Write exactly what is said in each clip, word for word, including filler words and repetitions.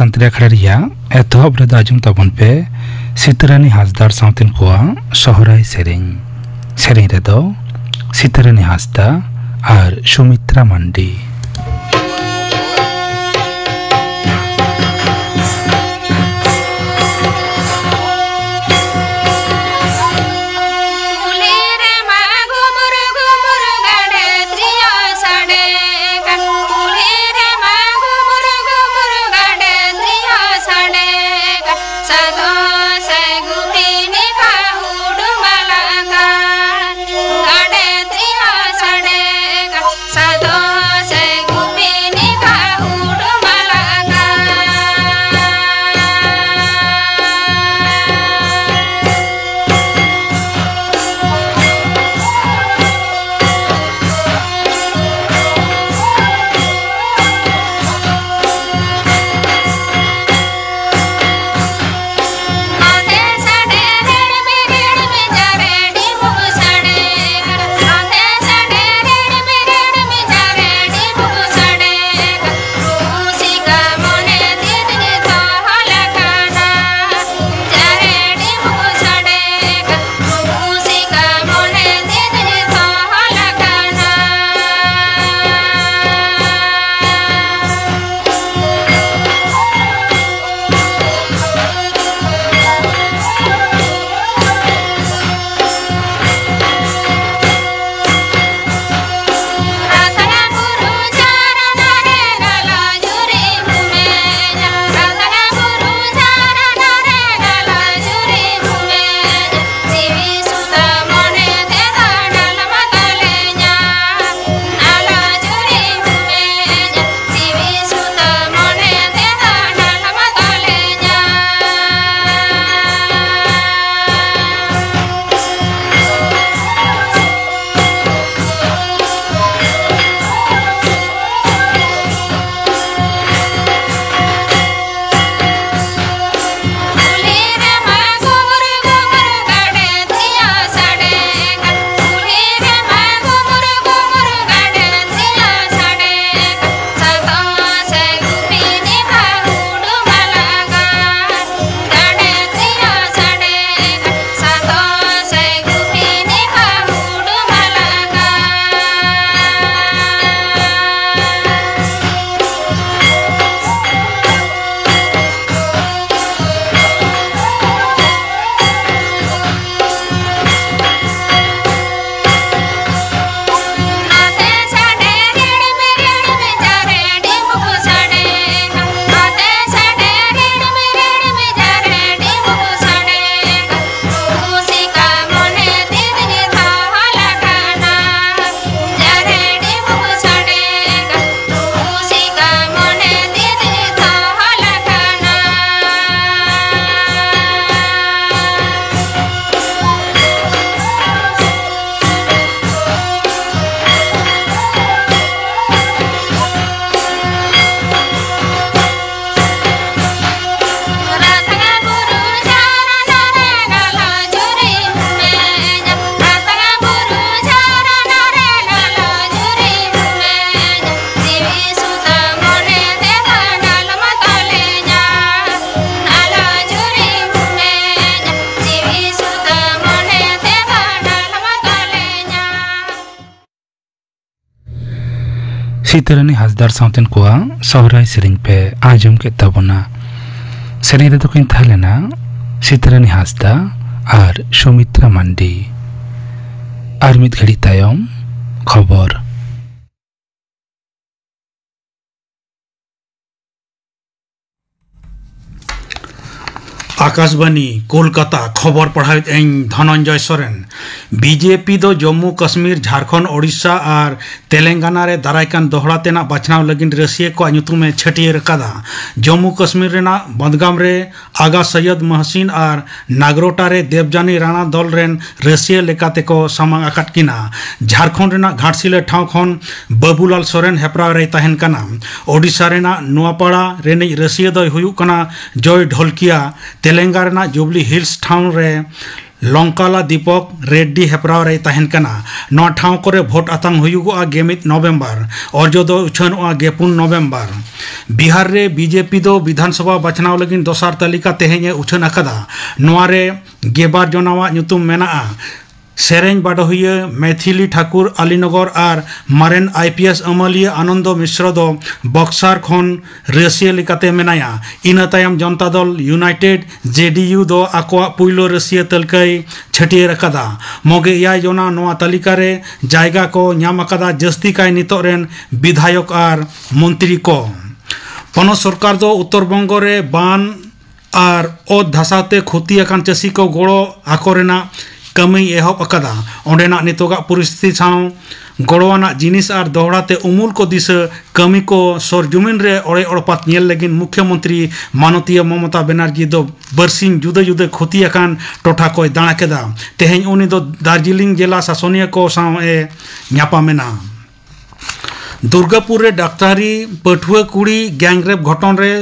ᱥᱟᱱᱛᱟᱲᱤ ᱟᱠᱷᱲᱟ ᱨᱮᱭᱟᱜ ᱮᱛᱚᱦᱚᱵ ᱨᱮᱫᱚ ᱟᱸᱡᱚᱢ ᱛᱟᱵᱚᱱ ᱯᱮ ᱥᱤᱛᱟᱹᱨᱟᱹᱱᱤ ᱦᱟᱸᱥᱫᱟ ᱥᱟᱶᱛᱮᱱ ᱠᱚᱣᱟᱜ ᱥᱚᱦᱨᱟᱭ ᱥᱮᱨᱮᱧ᱾ ᱥᱮᱨᱮᱧ ᱨᱮᱫᱚ ᱥᱤᱛᱟᱹᱨᱟᱹᱱᱤ ᱦᱟᱸᱥᱫᱟ ᱟᱨ ᱥᱩᱢᱤᱛᱨᱟ ᱢᱟᱱᱰᱤ᱾ ᱥᱤᱛᱟᱹᱨᱟᱹᱱᱤ ᱦᱟᱸᱥᱫᱟᱜ ᱥᱟᱶᱛᱮᱱ ᱠᱚᱣᱟᱜ ᱥᱚᱦᱨᱟᱭ ᱥᱮᱨᱮᱧ ᱯᱮ ᱟᱸᱡᱚᱢ ᱠᱮᱫ ᱛᱟᱵᱚᱱᱟ᱾ ᱥᱮᱨᱮᱧ ᱨᱮᱫᱚ ᱠᱤᱱ ᱛᱟᱦᱮᱸ ᱞᱮᱱᱟ ᱥᱤᱛᱟᱹᱨᱟᱹᱱᱤ ᱦᱟᱸᱥᱫᱟ ᱟᱨ ᱥᱩᱢᱤᱛᱨᱟ ᱢᱟᱱᱰᱤ᱾ ᱟᱨ ᱢᱤᱫ ᱜᱷᱟᱹᱲᱤᱡ ᱛᱟᱭᱚᱢ ᱠᱷᱚᱵᱚᱨ᱾ ᱟᱠᱟᱥᱵᱟᱱᱤ, ᱠᱳᱞᱠᱟᱛᱟ, ᱠᱷᱚᱵᱚᱨ ᱯᱟᱲᱦᱟᱣᱮᱫ ᱟᱹᱧ ᱫᱷᱚᱱᱚᱱᱡᱚᱭ ᱥᱚᱨᱮᱱ᱾ ᱵᱤᱡᱮᱯᱤ ᱫᱚ ᱡᱚᱢᱢᱩ ᱠᱟᱥᱢᱤᱨ, ᱡᱷᱟᱲᱠᱷᱚᱸᱰ, ᱳᱰᱤᱥᱟ ᱟᱨ ᱛᱮᱞᱮᱝᱜᱟᱱᱟ ᱨᱮ ᱫᱟᱨᱟᱭ ᱠᱟᱱ ᱫᱚᱦᱲᱟ ᱛᱮᱱᱟᱜ ᱵᱟᱪᱷᱱᱟᱣ ᱞᱟᱹᱜᱤᱫ ᱨᱟᱹᱥᱤᱭᱟᱹ ᱠᱚᱣᱟᱜ ᱧᱩᱛᱩᱢ ᱮ ᱪᱷᱟᱹᱴᱭᱟᱹᱨ ᱟᱠᱟᱫᱟ᱾ ᱡᱚᱢᱢᱩ ᱠᱟᱥᱢᱤᱨ ᱨᱮᱱᱟᱜ ᱵᱟᱫᱜᱟᱢ ᱨᱮ ᱟᱜᱟ ᱥᱚᱭᱭᱚᱫ ᱢᱚᱦᱥᱤᱱ ᱟᱨ ᱱᱟᱜᱽᱨᱳᱴᱟ ᱨᱮ ᱫᱮᱵᱽᱡᱟᱱᱤ ᱨᱟᱱᱟ ᱫᱚᱞ ᱨᱮᱱ ᱨᱟᱹᱥᱤᱭᱟᱹ ᱞᱮᱠᱟᱛᱮ ᱠᱚ ᱥᱟᱢᱟᱝ ᱟᱠᱟᱫ ᱠᱤᱱᱟ᱾ ᱡᱷᱟᱲᱠᱷᱚᱸᱰ ᱨᱮᱱᱟᱜ ᱜᱷᱟᱴᱥᱤᱞᱟᱹ ᱴᱷᱟᱶ ᱠᱷᱚᱱ ᱵᱟᱹᱵᱩᱞᱟᱞ ᱥᱚᱨᱮᱱ ᱦᱮᱯᱨᱟᱣ ᱨᱮᱭ ᱛᱟᱦᱮᱱ ᱠᱟᱱᱟ᱾ ᱳᱰᱤᱥᱟ ᱨᱮᱱᱟᱜ ᱱᱚᱣᱟᱯᱟᱲᱟ ᱨᱤᱱᱤᱡ ᱨᱟᱹᱥᱤᱭᱟᱹ ᱫᱚᱭ ᱦᱩᱭᱩᱜ ᱠᱟᱱᱟ ᱡᱚᱭ ᱰᱷᱚᱞᱠᱤᱭᱟ᱾ ᱛᱮᱞᱮᱝᱜᱟ ᱨᱮᱱᱟᱜ ᱡᱩᱵᱽᱞᱤ ᱦᱤᱞᱥ ᱴᱷᱟᱶ ᱨᱮ ᱞᱚᱝᱠᱟᱞᱟ ᱫᱤᱯᱚᱠ ᱨᱮᱰᱰᱤ ᱦᱮᱯᱨᱟᱣ ᱨᱮᱭ ᱛᱟᱦᱮᱱ ᱠᱟᱱᱟ᱾ ᱱᱚᱣᱟ ᱴᱷᱟᱶ ᱠᱚᱨᱮ ᱵᱷᱳᱴ ᱟᱛᱟᱝ ᱦᱩᱭᱩᱜᱚᱜᱼᱟ ᱜᱮᱞ ᱢᱤᱫ ᱱᱚᱵᱷᱮᱢᱵᱚᱨ᱾ ᱚᱨᱡᱚ ᱫᱚ ᱩᱪᱷᱟᱹᱱᱚᱜᱼᱟ ᱜᱮᱞ ᱯᱩᱱ ᱱᱚᱵᱷᱮᱢᱵᱚᱨ᱾ ᱵᱤᱦᱟᱨ ᱨᱮ ᱵᱤᱡᱮᱯᱤ ᱫᱚ ᱵᱤᱫᱷᱟᱱ ᱥᱚᱵᱷᱟ ᱵᱟᱪᱷᱱᱟᱣ ᱞᱟᱹᱜᱤᱫ ᱫᱚᱥᱟᱨ ᱛᱟᱹᱞᱤᱠᱟ ᱛᱮᱦᱮᱧ ᱮ ᱩᱪᱷᱟᱹᱱ ᱟᱠᱟᱫᱟ᱾ ᱱᱚᱣᱟ ᱨᱮ ᱜᱮᱞ ᱵᱟᱨ ᱡᱚᱱᱟᱣᱟᱜ ᱧᱩᱛᱩᱢ ᱢᱮᱱᱟᱜᱼᱟ᱾ ᱥᱮᱨᱮᱧ ᱵᱟᱰᱚᱦᱤᱭᱟᱹ ᱢᱮᱛᱷᱤᱞᱤ ᱴᱷᱟᱠᱩᱨ ᱟᱞᱤᱱᱚᱜᱚᱨ ᱟᱨ ᱢᱟᱨᱮᱱ ᱟᱭ ᱯᱤ ᱮᱥ ᱟᱹᱢᱟᱹᱞᱤᱭᱟᱹ ᱟᱱᱚᱱᱫᱚ ᱢᱤᱥᱨᱚ ᱫᱚ ᱵᱚᱠᱥᱟᱨ ᱠᱷᱚᱱ ᱨᱟᱹᱥᱤᱭᱟᱹ ᱞᱮᱠᱟᱛᱮ ᱢᱮᱱᱟᱭᱟ᱾ ᱤᱱᱟᱹ ᱛᱟᱭᱚᱢ ᱡᱚᱱᱛᱟ ᱫᱚᱞ ᱤᱭᱩᱱᱟᱭᱴᱮᱰ, ᱡᱮ ᱰᱤ ᱭᱩ, ᱫᱚ ᱟᱠᱚᱣᱟᱜ ᱯᱩᱭᱞᱩ ᱨᱟᱹᱥᱤᱭᱟᱹ ᱛᱟᱹᱞᱠᱟᱹᱭ ᱪᱷᱟᱹᱴᱭᱟᱹᱨ ᱟᱠᱟᱫᱟ᱾ ᱢᱚᱜᱮ ᱮᱭᱟᱭ ᱡᱚᱱᱟ ᱱᱚᱣᱟ ᱛᱟᱹᱞᱤᱠᱟ ᱨᱮ ᱡᱟᱭᱜᱟ ᱠᱚ ᱧᱟᱢ ᱟᱠᱟᱫᱟ, ᱡᱟᱹᱥᱛᱤ ᱠᱟᱭ ᱱᱤᱛᱚᱜ ᱨᱮᱱ ᱵᱤᱫᱷᱟᱭᱚᱠ ᱟᱨ ᱢᱚᱱᱛᱨᱤ ᱠᱚ᱾ ᱯᱚᱱᱚᱛ ᱥᱚᱨᱠᱟᱨ ᱫᱚ ᱩᱛᱛᱚᱨ ᱵᱚᱝᱜᱚ ᱨᱮ ᱵᱟᱱ ᱟᱨ ᱚᱛ ᱫᱷᱟᱥᱟᱣ ᱛᱮ ᱠᱷᱚᱛᱤ ᱟᱠᱟᱱ ᱪᱟᱹᱥᱤ ᱠᱚ ᱜᱚᱲᱚ ᱟᱠᱚ ᱨᱮᱱᱟᱜ ᱠᱟᱹᱢᱤᱭ ᱮᱦᱚᱵ ᱟᱠᱟᱫᱟ᱾ ᱚᱸᱰᱮᱱᱟᱜ ᱱᱤᱛᱚᱜᱟᱜ ᱯᱚᱨᱤᱥᱛᱷᱤᱛᱤ ᱥᱟᱶ ᱜᱚᱲᱚᱣᱟᱱᱟᱜ ᱡᱤᱱᱤᱥ ᱟᱨ ᱫᱚᱦᱲᱟ ᱛᱮ ᱩᱢᱩᱞ ᱠᱚ ᱫᱤᱥᱟᱹ ᱠᱟᱹᱢᱤ ᱠᱚ ᱥᱚᱨᱡᱩᱢᱤᱱ ᱨᱮ ᱚᱲᱮ ᱚᱲᱯᱟᱛ ᱧᱮᱞ ᱞᱟᱹᱜᱤᱫ ᱢᱩᱠᱷᱭᱚᱢᱚᱱᱛᱨᱤ ᱢᱟᱱᱚᱛᱤᱭᱟᱹ ᱢᱚᱢᱚᱛᱟ ᱵᱮᱱᱟᱨᱡᱤ ᱫᱚ ᱵᱟᱨᱥᱤᱧ ᱡᱩᱫᱟᱹ ᱡᱩᱫᱟᱹ ᱠᱷᱚᱛᱤ ᱟᱠᱟᱱ ᱴᱚᱴᱷᱟ ᱠᱚᱭ ᱫᱟᱬᱟ ᱠᱮᱫᱟ᱾ ᱛᱮᱦᱮᱧ ᱩᱱᱤ ᱫᱚ ᱫᱟᱨᱡᱤᱞᱤᱝ ᱡᱮᱞᱟ ᱥᱟᱥᱚᱱᱤᱭᱟᱹ ᱠᱚ ᱥᱟᱶ ᱮ ᱧᱟᱯᱟᱢ ᱮᱱᱟ᱾ ᱫᱩᱨᱜᱟᱯᱩᱨ ᱨᱮ ᱰᱟᱠᱛᱟᱨᱤ ᱯᱟᱹᱴᱷᱩᱣᱟᱹ ᱠᱩᱲᱤ ᱜᱮᱝ ᱨᱮᱯ ᱜᱷᱚᱴᱚᱱ ᱨᱮ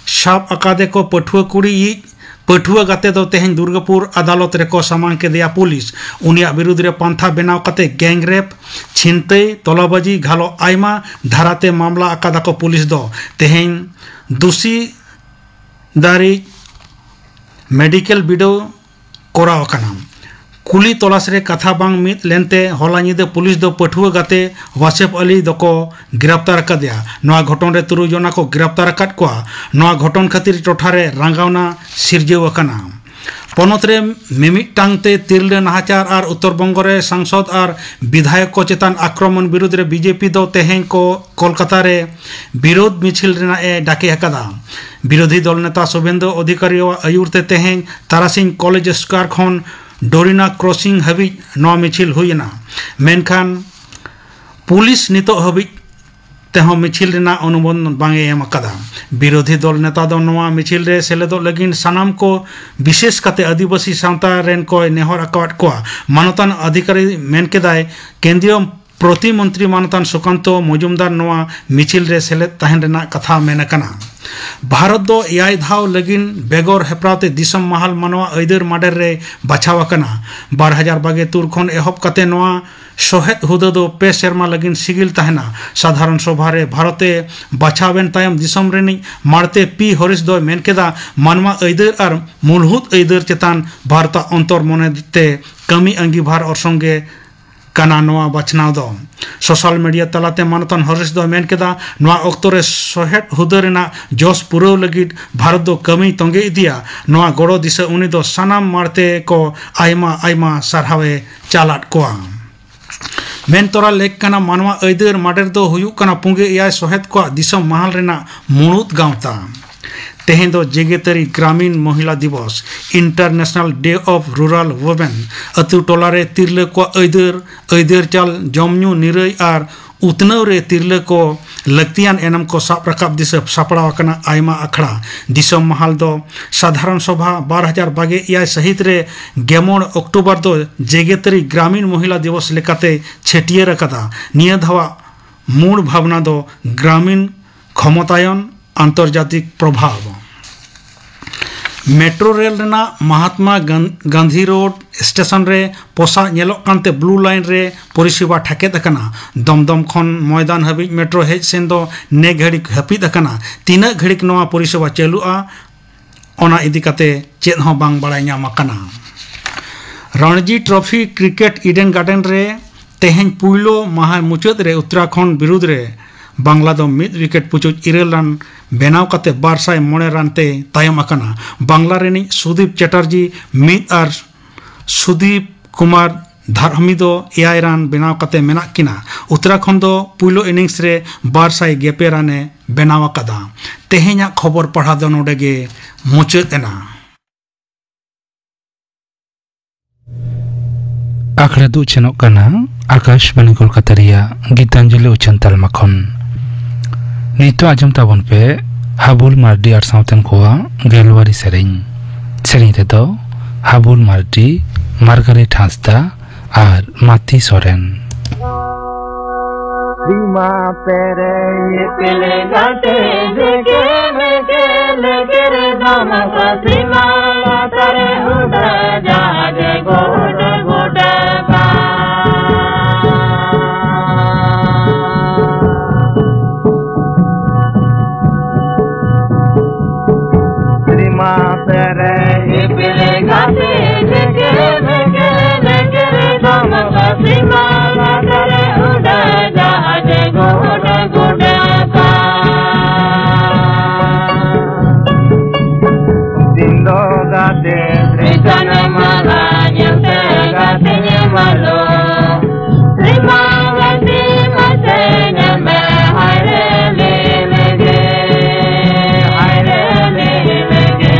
ᱥᱟᱵ ᱟᱠᱟᱫᱮ ᱠᱚ ᱯᱟᱹᱴᱷᱩᱣᱟᱹ ᱠᱩᱲᱤᱭᱤᱡ ᱯᱟᱹᱴᱷᱩᱣᱟᱹ ᱜᱟᱛᱮ ᱫᱚ ᱛᱮᱦᱮᱧ ᱫᱩᱨᱜᱟᱯᱩᱨ ᱟᱫᱟᱞᱚᱛ ᱨᱮᱠᱚ ᱥᱟᱢᱟᱝ ᱠᱮᱫᱮᱭᱟ ᱯᱩᱞᱤᱥ᱾ ᱩᱱᱤᱭᱟᱜ ᱵᱤᱨᱩᱫᱽ ᱨᱮ ᱯᱟᱱᱛᱷᱟ ᱵᱮᱱᱟᱣ ᱠᱟᱛᱮ ᱜᱮᱝ ᱨᱮᱯ, ᱪᱷᱤᱱᱛᱟᱹᱭ, ᱛᱚᱞᱟᱵᱟᱡᱤ ᱜᱷᱟᱞᱚ ᱟᱭᱢᱟ ᱫᱷᱟᱨᱟᱛᱮ ᱢᱟᱢᱞᱟ ᱟᱠᱟᱫᱟ ᱠᱚ ᱯᱩᱞᱤᱥ ᱫᱚ᱾ ᱛᱮᱦᱮᱧ ᱫᱩᱥᱤ ᱫᱟᱨᱤᱡ ᱢᱮᱰᱤᱠᱮᱞ ᱵᱤᱰᱟᱹᱣ ᱠᱚᱨᱟᱣ ᱟᱠᱟᱱᱟ᱾ ᱠᱩᱞᱤ ᱛᱚᱞᱟᱥ ᱨᱮ ᱠᱟᱛᱷᱟ ᱵᱟᱝ ᱢᱤᱫ ᱞᱮᱱᱛᱮ ᱦᱚᱞᱟ ᱧᱤᱫᱟᱹ ᱯᱩᱞᱤᱥ ᱫᱚ ᱯᱟᱹᱴᱷᱩᱣᱟᱹ ᱜᱟᱛᱮ ᱣᱟᱥᱮᱯ ᱟᱞᱤ ᱫᱚᱠᱚ ᱜᱨᱮᱯᱛᱟᱨ ᱟᱠᱟᱫᱮᱭᱟ᱾ ᱱᱚᱣᱟ ᱜᱷᱚᱴᱚᱱ ᱨᱮ ᱛᱩᱨᱩᱭ ᱡᱚᱱᱟ ᱠᱚ ᱜᱨᱮᱯᱛᱟᱨ ᱟᱠᱟᱫ ᱠᱚᱣᱟ᱾ ᱱᱚᱣᱟ ᱜᱷᱚᱴᱚᱱ ᱠᱷᱟᱹᱛᱤᱨ ᱴᱚᱴᱷᱟ ᱨᱮ ᱨᱟᱸᱜᱟᱣᱱᱟ ᱥᱤᱨᱡᱟᱹᱣ ᱟᱠᱟᱱᱟ᱾ ᱯᱚᱱᱚᱛ ᱨᱮ ᱢᱤᱢᱤᱫᱴᱟᱝ ᱛᱮ ᱛᱤᱨᱞᱟᱹ ᱱᱟᱦᱟᱪᱟᱨ ᱟᱨ ᱩᱛᱛᱚᱨ ᱵᱚᱝᱜᱚ ᱨᱮ ᱥᱟᱝᱥᱚᱫ ᱟᱨ ᱵᱤᱫᱷᱟᱭᱚᱠ ᱠᱚ ᱪᱮᱛᱟᱱ ᱟᱠᱨᱚᱢᱚᱱ ᱵᱤᱨᱩᱫᱽ ᱨᱮ ᱵᱤᱡᱮᱯᱤ ᱫᱚ ᱛᱮᱦᱮᱧ ᱠᱚ ᱠᱳᱞᱠᱟᱛᱟ ᱨᱮ ᱵᱤᱨᱳᱫᱷ ᱢᱤᱪᱷᱤᱞ ᱨᱮᱱᱟᱜ ᱮ ᱰᱟᱠᱮ ᱟᱠᱟᱫᱟ᱾ ᱵᱤᱨᱳᱫᱷᱤ ᱫᱚᱞ ᱱᱮᱛᱟ ᱥᱩᱵᱷᱮᱱᱫᱩ ᱚᱫᱷᱤᱠᱟᱨᱤᱭᱟᱜ ᱟᱹᱭᱩᱨ ᱛᱮ ᱛᱮᱦᱮᱧ ᱛᱟᱨᱟᱥᱤᱧ ᱠᱚᱞᱮᱡᱽ ᱥᱠᱚᱭᱟᱨ ᱠᱷᱚᱱ ᱰᱳᱨᱤᱱᱟ ᱠᱨᱚᱥᱤᱝ ᱦᱟᱹᱵᱤᱡ ᱱᱚᱣᱟ ᱢᱤᱪᱷᱤᱞ ᱦᱩᱭ ᱮᱱᱟ᱾ ᱢᱮᱱᱠᱷᱟᱱ ᱯᱩᱞᱤᱥ ᱱᱤᱛᱚᱜ ᱦᱟᱹᱵᱤᱡ ᱛᱮᱦᱚᱸ ᱢᱤᱪᱷᱤᱞ ᱨᱮᱱᱟᱜ ᱚᱱᱩᱢᱳᱫᱚᱱ ᱵᱟᱝ ᱮ ᱮᱢ ᱟᱠᱟᱫᱟ᱾ ᱵᱤᱨᱳᱫᱷᱤ ᱫᱚᱞ ᱱᱮᱛᱟ ᱫᱚ ᱱᱚᱣᱟ ᱢᱤᱪᱷᱤᱞ ᱨᱮ ᱥᱮᱞᱮᱫᱚᱜ ᱞᱟᱹᱜᱤᱫ ᱥᱟᱱᱟᱢ ᱠᱚ, ᱵᱤᱥᱮᱥ ᱠᱟᱛᱮ ᱟᱹᱫᱤᱵᱟᱹᱥᱤ ᱥᱟᱶᱛᱟ ᱨᱮᱱ ᱠᱚᱭ ᱱᱮᱦᱚᱨ ᱟᱠᱟᱫ ᱠᱚᱣᱟ᱾ ᱢᱟᱱᱚᱛᱟᱱ ᱚᱫᱷᱤᱠᱟᱨᱤ ᱢᱮᱱ ᱠᱮᱫᱟᱭ, ᱠᱮᱱᱫᱨᱤᱭᱚ ᱯᱨᱚᱛᱤᱢᱚᱱᱛᱨᱤ ᱢᱟᱱᱚᱛᱟᱱ ᱥᱩᱠᱟᱱᱛᱚ ᱢᱚᱡᱩᱢᱫᱟᱨ ᱱᱚᱣᱟ ᱢᱤᱪᱷᱤᱞ ᱨᱮ ᱥᱮᱞᱮᱫ ᱛᱟᱦᱮᱱ ᱨᱮᱱᱟᱜ ᱠᱟᱛᱷᱟ ᱢᱮᱱ ᱟᱠᱟᱱᱟ᱾ ᱵᱷᱟᱨᱚᱛ ᱫᱚ ᱮᱭᱟᱭ ᱫᱷᱟᱣ ᱞᱟᱹᱜᱤᱫ ᱵᱮᱜᱚᱨ ᱦᱮᱯᱨᱟᱣ ᱛᱮ ᱫᱤᱥᱚᱢ ᱢᱟᱦᱟᱞ ᱢᱟᱱᱣᱟ ᱟᱹᱭᱫᱟᱹᱨ ᱢᱟᱰᱮᱨ ᱨᱮ ᱵᱟᱪᱷᱟᱣ ᱟᱠᱟᱱᱟ᱾ ᱵᱟᱨ ᱦᱟᱡᱟᱨ ᱵᱟᱜᱮ ᱛᱩᱨ ᱠᱷᱚᱱ ᱮᱦᱚᱵ ᱠᱟᱛᱮ ᱱᱚᱣᱟ ᱥᱚᱦᱮᱫ ᱦᱩᱫᱟᱹ ᱫᱚ ᱯᱮ ᱥᱮᱨᱢᱟ ᱞᱟᱹᱜᱤᱫ ᱥᱤᱜᱤᱞ ᱛᱟᱦᱮᱱᱟ᱾ ᱥᱟᱫᱷᱟᱨᱚᱱ ᱥᱚᱵᱷᱟ ᱨᱮ ᱵᱷᱟᱨᱚᱛ ᱮ ᱵᱟᱪᱷᱟᱣ ᱮᱱ ᱛᱟᱭᱚᱢ ᱫᱤᱥᱚᱢ ᱨᱤᱱᱤᱡ ᱢᱟᱲᱛᱮ ᱯᱤ ᱦᱚᱨᱤᱥ ᱫᱚᱭ ᱢᱮᱱ ᱠᱮᱫᱟ, ᱢᱟᱱᱣᱟ ᱟᱹᱭᱫᱟᱹᱨ ᱟᱨ ᱢᱩᱞᱦᱩᱫ ᱟᱹᱭᱫᱟᱹᱨ ᱪᱮᱛᱟᱱ ᱵᱷᱟᱨᱚᱛᱟᱜ ᱚᱱᱛᱚᱨ ᱢᱚᱱᱮ ᱛᱮ ᱠᱟᱹᱢᱤ ᱟᱸᱜᱤᱵᱷᱟᱨ ᱚᱨᱥᱚᱝ ᱜᱮ ᱠᱟᱱᱟ ᱱᱚᱣᱟ ᱵᱟᱪᱷᱱᱟᱣ ᱫᱚ᱾ ᱥᱳᱥᱟᱞ ᱢᱤᱰᱤᱭᱟ ᱛᱟᱞᱟᱛᱮ ᱢᱟᱱᱚᱛᱟᱱ ᱦᱚᱨᱤᱥ ᱫᱚᱭ ᱢᱮᱱ ᱠᱮᱫᱟ, ᱱᱚᱣᱟ ᱚᱠᱛᱚ ᱨᱮ ᱥᱚᱦᱮᱫ ᱦᱩᱫᱟᱹ ᱨᱮᱱᱟᱜ ᱡᱚᱥ ᱯᱩᱨᱟᱹᱣ ᱞᱟᱹᱜᱤᱫ ᱵᱷᱟᱨᱚᱛ ᱫᱚ ᱠᱟᱹᱢᱤᱭ ᱛᱚᱸᱜᱮ ᱤᱫᱤᱭᱟ᱾ ᱱᱚᱣᱟ ᱜᱚᱲᱚ ᱫᱤᱥᱟᱹ ᱩᱱᱤ ᱫᱚ ᱥᱟᱱᱟᱢ ᱢᱟᱲᱛᱮ ᱠᱚ ᱟᱭᱢᱟ ᱟᱭᱢᱟ ᱥᱟᱨᱦᱟᱣ ᱮ ᱪᱟᱞᱟᱫ ᱠᱚᱣᱟ᱾ ᱢᱮᱱ ᱛᱚᱨᱟ ᱞᱮᱠ ᱠᱟᱱᱟ, ᱢᱟᱱᱣᱟ ᱟᱹᱭᱫᱟᱹᱨ ᱢᱟᱰᱮᱨ ᱫᱚ ᱦᱩᱭᱩᱜ ᱠᱟᱱᱟ ᱯᱩᱸᱜᱮ ᱮᱭᱟᱭ ᱥᱚᱦᱮᱫ ᱠᱚᱣᱟᱜ ᱫᱤᱥᱚᱢ ᱢᱟᱦᱟᱞ ᱨᱮᱱᱟᱜ ᱢᱩᱬᱩᱫ ᱜᱟᱶᱛᱟ᱾ ᱛᱮᱦᱮᱧ ᱫᱚ ᱡᱮᱜᱮᱛᱟᱹᱨᱤ ᱜᱨᱟᱢᱤᱱ ᱢᱚᱦᱤᱞᱟ ᱫᱤᱵᱚᱥ, International Day of Rural Women᱾ ᱟᱹᱛᱩ ᱴᱚᱞᱟ ᱨᱮ ᱛᱤᱨᱞᱟᱹ ᱠᱚᱣᱟᱜ ᱟᱹᱭᱫᱟᱹᱨ, ᱟᱹᱭᱫᱟᱹᱨ ᱪᱟᱞ, ᱡᱚᱢ ᱧᱩ ᱱᱤᱨᱟᱹᱭ ᱟᱨ ᱩᱛᱱᱟᱹᱣ ᱨᱮ ᱛᱤᱨᱞᱟᱹ ᱠᱚ ᱞᱟᱹᱠᱛᱤᱭᱟᱱ ᱮᱱᱮᱢ ᱠᱚ ᱥᱟᱵ ᱨᱟᱠᱟᱵ ᱫᱤᱥᱟᱹ ᱥᱟᱯᱲᱟᱣ ᱟᱠᱟᱱᱟ ᱟᱭᱢᱟ ᱟᱠᱷᱲᱟ᱾ ᱫᱤᱥᱚᱢ ᱢᱟᱦᱟᱞ ᱫᱚ ᱥᱟᱫᱷᱟᱨᱚᱱ ᱥᱚᱵᱷᱟ ᱵᱟᱨ ᱦᱟᱡᱟᱨ ᱵᱟᱜᱮ ᱮᱭᱟᱭ ᱥᱟᱹᱦᱤᱛ ᱨᱮ ᱜᱮᱢᱚᱬ ᱚᱠᱴᱳᱵᱚᱨ ᱫᱚ ᱡᱮᱜᱮᱛᱟᱹᱨᱤ ᱜᱨᱟᱢᱤᱱ ᱢᱚᱦᱤᱞᱟ ᱫᱤᱵᱚᱥ ᱞᱮᱠᱟᱛᱮ ᱪᱷᱟᱹᱴᱭᱟᱹᱨ ᱟᱠᱟᱫᱟ᱾ ᱱᱤᱭᱟᱹ ᱫᱷᱟᱣᱟᱜ ᱢᱩᱲ ᱵᱷᱟᱵᱽᱱᱟ ᱫᱚ ᱜᱨᱟᱢᱤᱱ ᱠᱷᱚᱢᱚᱛᱟᱭᱚᱱ, ᱟᱱᱛᱚᱨᱡᱟᱛᱤᱠ ᱯᱨᱚᱵᱷᱟᱵᱽ᱾ ᱢᱮᱴᱨᱳ ᱨᱮᱞ ᱨᱮᱱᱟᱜ ᱢᱟᱦᱟᱛᱢᱟ ᱜᱟᱱ-, ᱜᱟᱱᱫᱷᱤ ᱨᱳᱰ ᱥᱴᱮᱥᱚᱱ ᱨᱮ ᱯᱚᱥᱟᱜ ᱧᱮᱞᱚᱜ ᱠᱟᱱᱛᱮ ᱵᱞᱩ ᱞᱟᱭᱤᱱ ᱨᱮ ᱯᱚᱨᱤᱥᱮᱵᱟ ᱴᱷᱟᱠᱮᱫ ᱟᱠᱟᱱᱟ᱾ ᱫᱚᱢᱫᱚᱢ ᱠᱷᱚᱱ ᱢᱚᱭᱫᱟᱱ ᱦᱟᱹᱵᱤᱡ ᱢᱮᱴᱨᱳ ᱦᱮᱡ ᱥᱮᱱ ᱫᱚ ᱱᱮ ᱜᱷᱟᱹᱲᱤᱠ ᱦᱟᱹᱯᱤᱫ ᱟᱠᱟᱱᱟ᱾ ᱛᱤᱱᱟᱹᱜ ᱜᱷᱟᱹᱲᱤᱠ ᱱᱚᱣᱟ ᱯᱚᱨᱤᱥᱮᱵᱟ ᱪᱟᱹᱞᱩᱜᱼᱟ, ᱚᱱᱟ ᱤᱫᱤ ᱠᱟᱛᱮ ᱪᱮᱫ ᱦᱚᱸ ᱵᱟᱝ ᱵᱟᱲᱟᱭ ᱧᱟᱢ ᱟᱠᱟᱱᱟ᱾ ᱨᱚᱬᱡᱤ ᱴᱨᱚᱯᱷᱤ ᱠᱨᱤᱠᱮᱴ ᱤᱰᱮᱱ ᱜᱟᱨᱰᱮᱱ ᱨᱮ ᱛᱮᱦᱮᱧ ᱯᱩᱭᱞᱩ ᱢᱟᱦᱟ ᱢᱩᱪᱟᱹᱫ ᱨᱮ ᱩᱛᱛᱚᱨᱟᱠᱷᱚᱸᱰ ᱵᱤᱨᱩᱫᱷ ᱨᱮ ᱵᱟᱝᱞᱟ ᱫᱚ ᱢᱤᱫ ᱣᱤᱠᱮᱴ ᱯᱩᱪᱩᱡ ᱤᱨᱟᱹᱞ ᱨᱟᱱ ᱵᱮᱱᱟᱣ ᱠᱟᱛᱮ ᱵᱟᱨ ᱥᱟᱭ ᱢᱚᱬᱮ ᱨᱟᱱ ᱛᱮ ᱛᱟᱭᱚᱢ ᱟᱠᱟᱱᱟ᱾ ᱵᱟᱝᱞᱟ ᱨᱤᱱᱤᱡ ᱥᱩᱫᱤᱯ ᱪᱮᱴᱟᱨᱡᱤ ᱢᱤᱫ ᱟᱨ ᱥᱩᱫᱤᱯ ᱠᱩᱢᱟᱨ ᱫᱷᱟᱨᱦᱟᱢᱤ ᱫᱚ ᱮᱭᱟᱭ ᱨᱟᱱ ᱵᱮᱱᱟᱣ ᱠᱟᱛᱮ ᱢᱮᱱᱟᱜ ᱠᱤᱱᱟ᱾ ᱩᱛᱛᱚᱨᱟᱠᱷᱚᱸᱰ ᱫᱚ ᱯᱩᱭᱞᱩ ᱤᱱᱤᱝᱥ ᱨᱮ ᱵᱟᱨ ᱥᱟᱭ ᱜᱮᱞ ᱯᱮ ᱨᱟᱱ ᱮ ᱵᱮᱱᱟᱣ ᱟᱠᱟᱫᱟ᱾ ᱛᱮᱦᱮᱧᱟᱜ ᱠᱷᱚᱵᱚᱨ ᱯᱟᱲᱦᱟᱣ ᱫᱚ ᱱᱚᱰᱮ ᱜᱮ ᱢᱩᱪᱟᱹᱫ ᱮᱱᱟ᱾ ᱟᱠᱷᱲᱟ ᱫᱚ ᱩᱪᱷᱟᱹᱱᱚᱜ ᱠᱟᱱᱟ ᱟᱠᱟᱥᱵᱟᱬᱤ ᱠᱳᱞᱠᱟᱛᱟ ᱨᱮᱭᱟᱜ ᱜᱤᱛᱟᱧᱡᱚᱞᱤ ᱩᱪᱷᱟᱹᱱ ᱛᱟᱞᱢᱟ ᱠᱷᱚᱱ᱾ ᱱᱤᱛᱚᱜ ᱟᱸᱡᱚᱢ ᱛᱟᱵᱚᱱ ᱯᱮ ᱦᱟᱵᱩᱞ ᱢᱟᱨᱰᱤ ᱟᱨ ᱥᱟᱶᱛᱮᱱ ᱠᱚᱣᱟᱜ ᱜᱮᱞᱣᱟᱨᱤ ᱥᱮᱨᱮᱧ᱾ ᱥᱮᱨᱮᱧ ᱨᱮᱫᱚ ᱦᱟᱵᱩᱞ ᱢᱟᱨᱰᱤ, ᱢᱟᱨᱜᱟᱨᱮᱴ ᱦᱟᱸᱥᱫᱟ ᱟᱨ ᱢᱟᱛᱤ ᱥᱚᱨᱮᱱ᱾ ᱥᱤᱢᱟ ᱯᱮᱨᱮ ᱤᱯᱤᱞ ᱜᱟᱛᱮ ᱡᱮᱜᱮ ᱢᱮᱜᱮ ᱞᱮᱜᱮᱨ ᱫᱟᱢ ᱠᱚ ᱥᱤᱢᱟ ᱞᱟᱛᱟᱨ ᱩᱰᱟᱹ ᱡᱟᱦᱟᱡ ᱜᱩᱰ ᱜᱩᱰ ᱠᱟ᱾ ᱥᱤᱢᱟ ᱯᱮᱨᱮ ᱤᱯᱤᱞ ᱜᱟᱛᱮ ᱡᱮᱜᱮ ᱢᱮᱜᱮ ᱞᱮᱜᱮᱨ ᱫᱟᱢ ᱠᱚ ᱥᱤᱢᱟ ᱞᱟᱛᱟᱨ ᱩᱰᱟᱹ ᱡᱟᱦᱟᱡ ᱜᱩᱰ ᱜᱩᱰ ᱠᱟ᱾ ᱫᱤᱱ ᱫᱚ ᱜᱟᱛᱮ ᱥᱨᱤᱡᱚᱱ ᱢᱟᱞᱟ ᱧᱮᱞᱛᱮ ᱜᱟᱛᱮ ᱧᱮᱢᱟᱞᱚ᱾ ᱥᱤᱢᱟ ᱜᱟᱛᱮ ᱢᱟᱥᱮ ᱧᱮᱞ ᱢᱮ, ᱦᱟᱭ ᱨᱮ ᱞᱤᱞ ᱜᱮ, ᱦᱟᱭ ᱨᱮ ᱞᱤᱞ ᱜᱮ᱾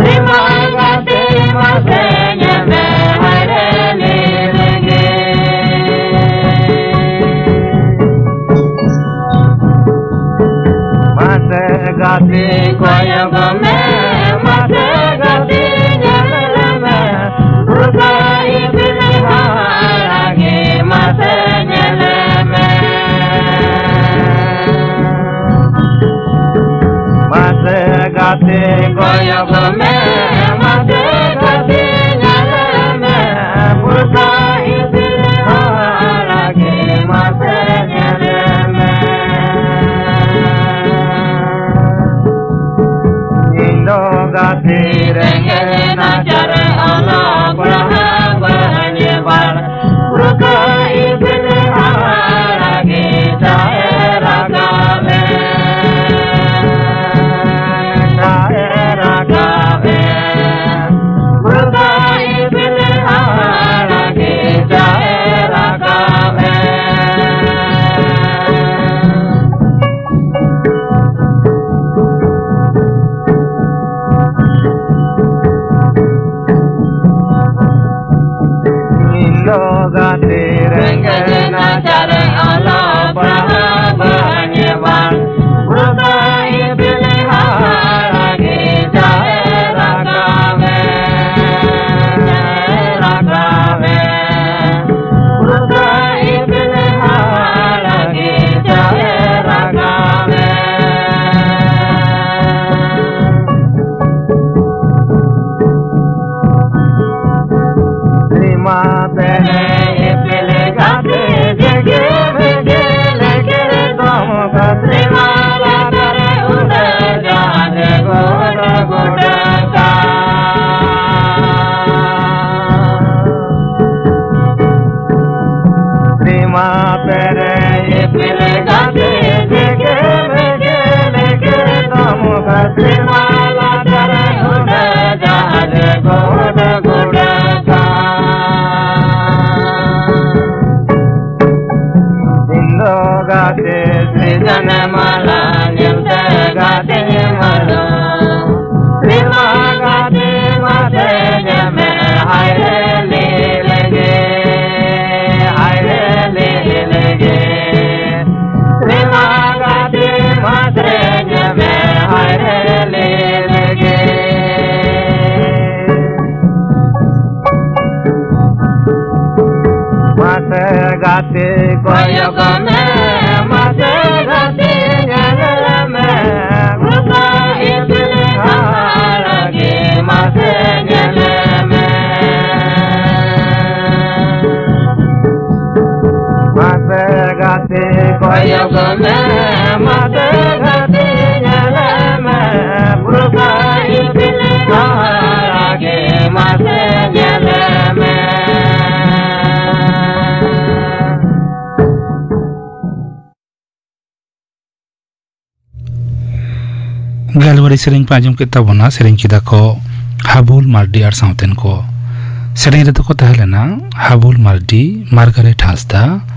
ᱥᱤᱢᱟ ᱜᱟᱛᱮ ᱢᱟᱥᱮ ᱧᱮᱞ ᱢᱮ, ᱦᱟᱭ ᱨᱮ ᱞᱤᱞ ᱜᱮ᱾ ᱢᱟᱥᱮ ᱜᱟᱛᱮ ᱠᱚᱭᱚᱜ ᱢᱮ, ᱢᱟᱥᱮ ᱜᱟᱛᱮ ᱧᱮᱞ ᱢᱮ, ᱵᱩᱨᱠᱟ ᱤᱯᱤᱞ ᱦᱟᱨᱟ ᱜᱮ ᱢᱟᱥᱮ ᱧᱮᱞ ᱢᱮ᱾ ᱢᱟᱥᱮ ᱜᱟᱛᱮ ᱠᱚᱭᱚᱜ ᱢᱮ, ᱢᱟᱥᱮ ᱜᱟᱛᱮ ᱧᱮᱞ ᱢᱮ, ᱵᱩᱨᱠᱟ ᱤᱯᱤᱞ ᱦᱟᱨᱟ ᱜᱮ ᱢᱟᱥᱮ ᱧᱮᱞ ᱢᱮ᱾ ᱤᱧ ᱜᱟᱛᱮ ᱨᱮᱸᱜᱮᱡ ᱱᱟᱪᱟᱨ ᱚᱞᱚᱜ ᱯᱟᱲᱦᱟᱣ ᱵᱟᱹᱧ ᱵᱟᱲ, ᱵᱩᱨᱩ ᱠᱚ ᱤᱯᱤᱞ ᱦᱟᱣᱟ ᱞᱟᱹᱜᱤᱫ ᱪᱟᱭ ᱨᱟᱠᱟᱵ ᱮ, ᱪᱟᱭ ᱨᱟᱠᱟᱵ ᱮ, ᱵᱩᱨᱩ ᱠᱚ ᱤᱯᱤᱞ ᱦᱟᱣᱟ ᱞᱟᱹᱜᱤᱫ ᱪᱟᱭ ᱨᱟᱠᱟᱵ ᱮ᱾ ᱤᱧ ᱫᱚ ᱜᱟᱛᱮ ᱨᱮᱸᱜᱮᱡ ᱱᱟᱪᱟᱨ ᱚᱞᱚᱜ ᱯᱟᱲᱦᱟᱣ ᱵᱟᱹᱧ ᱵᱟᱲ, ᱵᱩᱨᱩ ᱠᱚ ᱤᱯᱤᱞ ᱦᱟᱣᱟ ᱞᱟᱹᱜᱤᱫ ᱪᱟᱭ ᱨᱟᱠᱟᱵ ᱮ, ᱨᱟᱠᱟᱵ ᱮ᱾ ᱵᱩᱨᱩ ᱠᱚ ᱤᱯᱤᱞ ᱦᱟᱣᱟ ᱞᱟᱹᱜᱤᱫ ᱪᱟᱭ ᱨᱟᱠᱟᱵ ᱮ᱾ ᱥᱮᱨᱢᱟ ᱯᱮᱨᱮ ᱤᱯᱤᱞ ᱜᱟᱛᱮ ᱡᱮᱜᱮ ᱢᱮᱜᱮ ᱞᱮᱜᱮ ᱫᱚᱢ ᱠᱚ ᱥᱮᱨᱢᱟ ᱞᱟᱛᱟᱨ ᱩᱰᱟᱹ ᱡᱟᱦᱟᱡ ᱜᱚᱰ ᱜᱚᱰ ᱠᱟ᱾ ᱥᱮᱨᱢᱟ ᱯᱮᱨᱮ ᱤᱯᱤᱞ ᱜᱟᱛᱮ ᱡᱮᱜᱮ ᱢᱮᱜᱮ ᱞᱮᱜᱮ ᱫᱚᱢ ᱠᱚ ᱥᱮᱨᱢᱟ ᱞᱟᱛᱟᱨ ᱩᱰᱟᱹ ᱡᱟᱦᱟᱡ ᱜᱚᱰ ᱜᱚᱰ ᱠᱟ᱾ ᱤᱧ ᱫᱚ ᱜᱟᱛᱮ ᱥᱨᱤᱡᱚᱱ ᱢᱟᱞᱟ ᱧᱮᱞᱛᱮ ᱜᱟᱛᱮ ᱢᱟᱞᱟ᱾ ᱥᱮᱨᱢᱟ ᱜᱟᱛᱮ ᱢᱟᱥᱮ ᱧᱮᱞ ᱢᱮ ᱦᱟᱭ ᱨᱮ ᱞᱤᱞ ᱜᱮ, ᱦᱟᱭ ᱨᱮ ᱞᱤᱞ ᱜᱮ᱾ ᱥᱮᱨᱢᱟ ᱜᱟᱛᱮ ᱢᱟᱥᱮ ᱧᱮᱞ ᱢᱮ ᱦᱟᱭ ᱨᱮ ᱞᱤᱞ ᱜᱮ᱾ ᱢᱟᱥᱮ ᱜᱟᱛᱮ ᱠᱚᱭᱚᱜ ᱢᱮ, ᱢᱟᱥᱮ ᱜᱟᱛᱮ ᱧᱮᱞ ᱢᱮ, ᱜᱚᱴᱟ ᱤᱯᱤᱞ ᱦᱟᱣᱟ ᱞᱟᱹᱜᱤᱫ ᱢᱟᱥᱮ ᱧᱮᱞ ᱢᱮ᱾ ᱢᱟᱥᱮ ᱜᱟᱛᱮ ᱠᱚᱭᱚᱜ ᱢᱮ, ᱢᱟᱥᱮ ᱜᱟᱛᱮ ᱧᱮᱞ ᱢᱮ, ᱜᱚᱴᱟ ᱜᱮᱞᱵᱟᱨᱤ ᱥᱮᱨᱮᱧ ᱯᱮ ᱟᱸᱡᱚᱢ ᱠᱮᱫ ᱛᱟᱵᱚᱱᱟ᱾ ᱥᱮᱨᱮᱧ ᱠᱮᱫᱟ ᱠᱚ ᱦᱟᱵᱩᱞ ᱢᱟᱨᱰᱤ ᱟᱨ ᱥᱟᱶᱛᱮᱱ ᱠᱚ᱾ ᱥᱮᱨᱮᱧ ᱨᱮᱫᱚ ᱠᱚ ᱛᱟᱦᱮᱸ ᱞᱮᱱᱟ ᱦᱟᱵᱩᱞ ᱢᱟᱨᱰᱤ, ᱢᱟᱨᱜᱟᱨᱮᱴ ᱦᱟᱸᱥᱫᱟ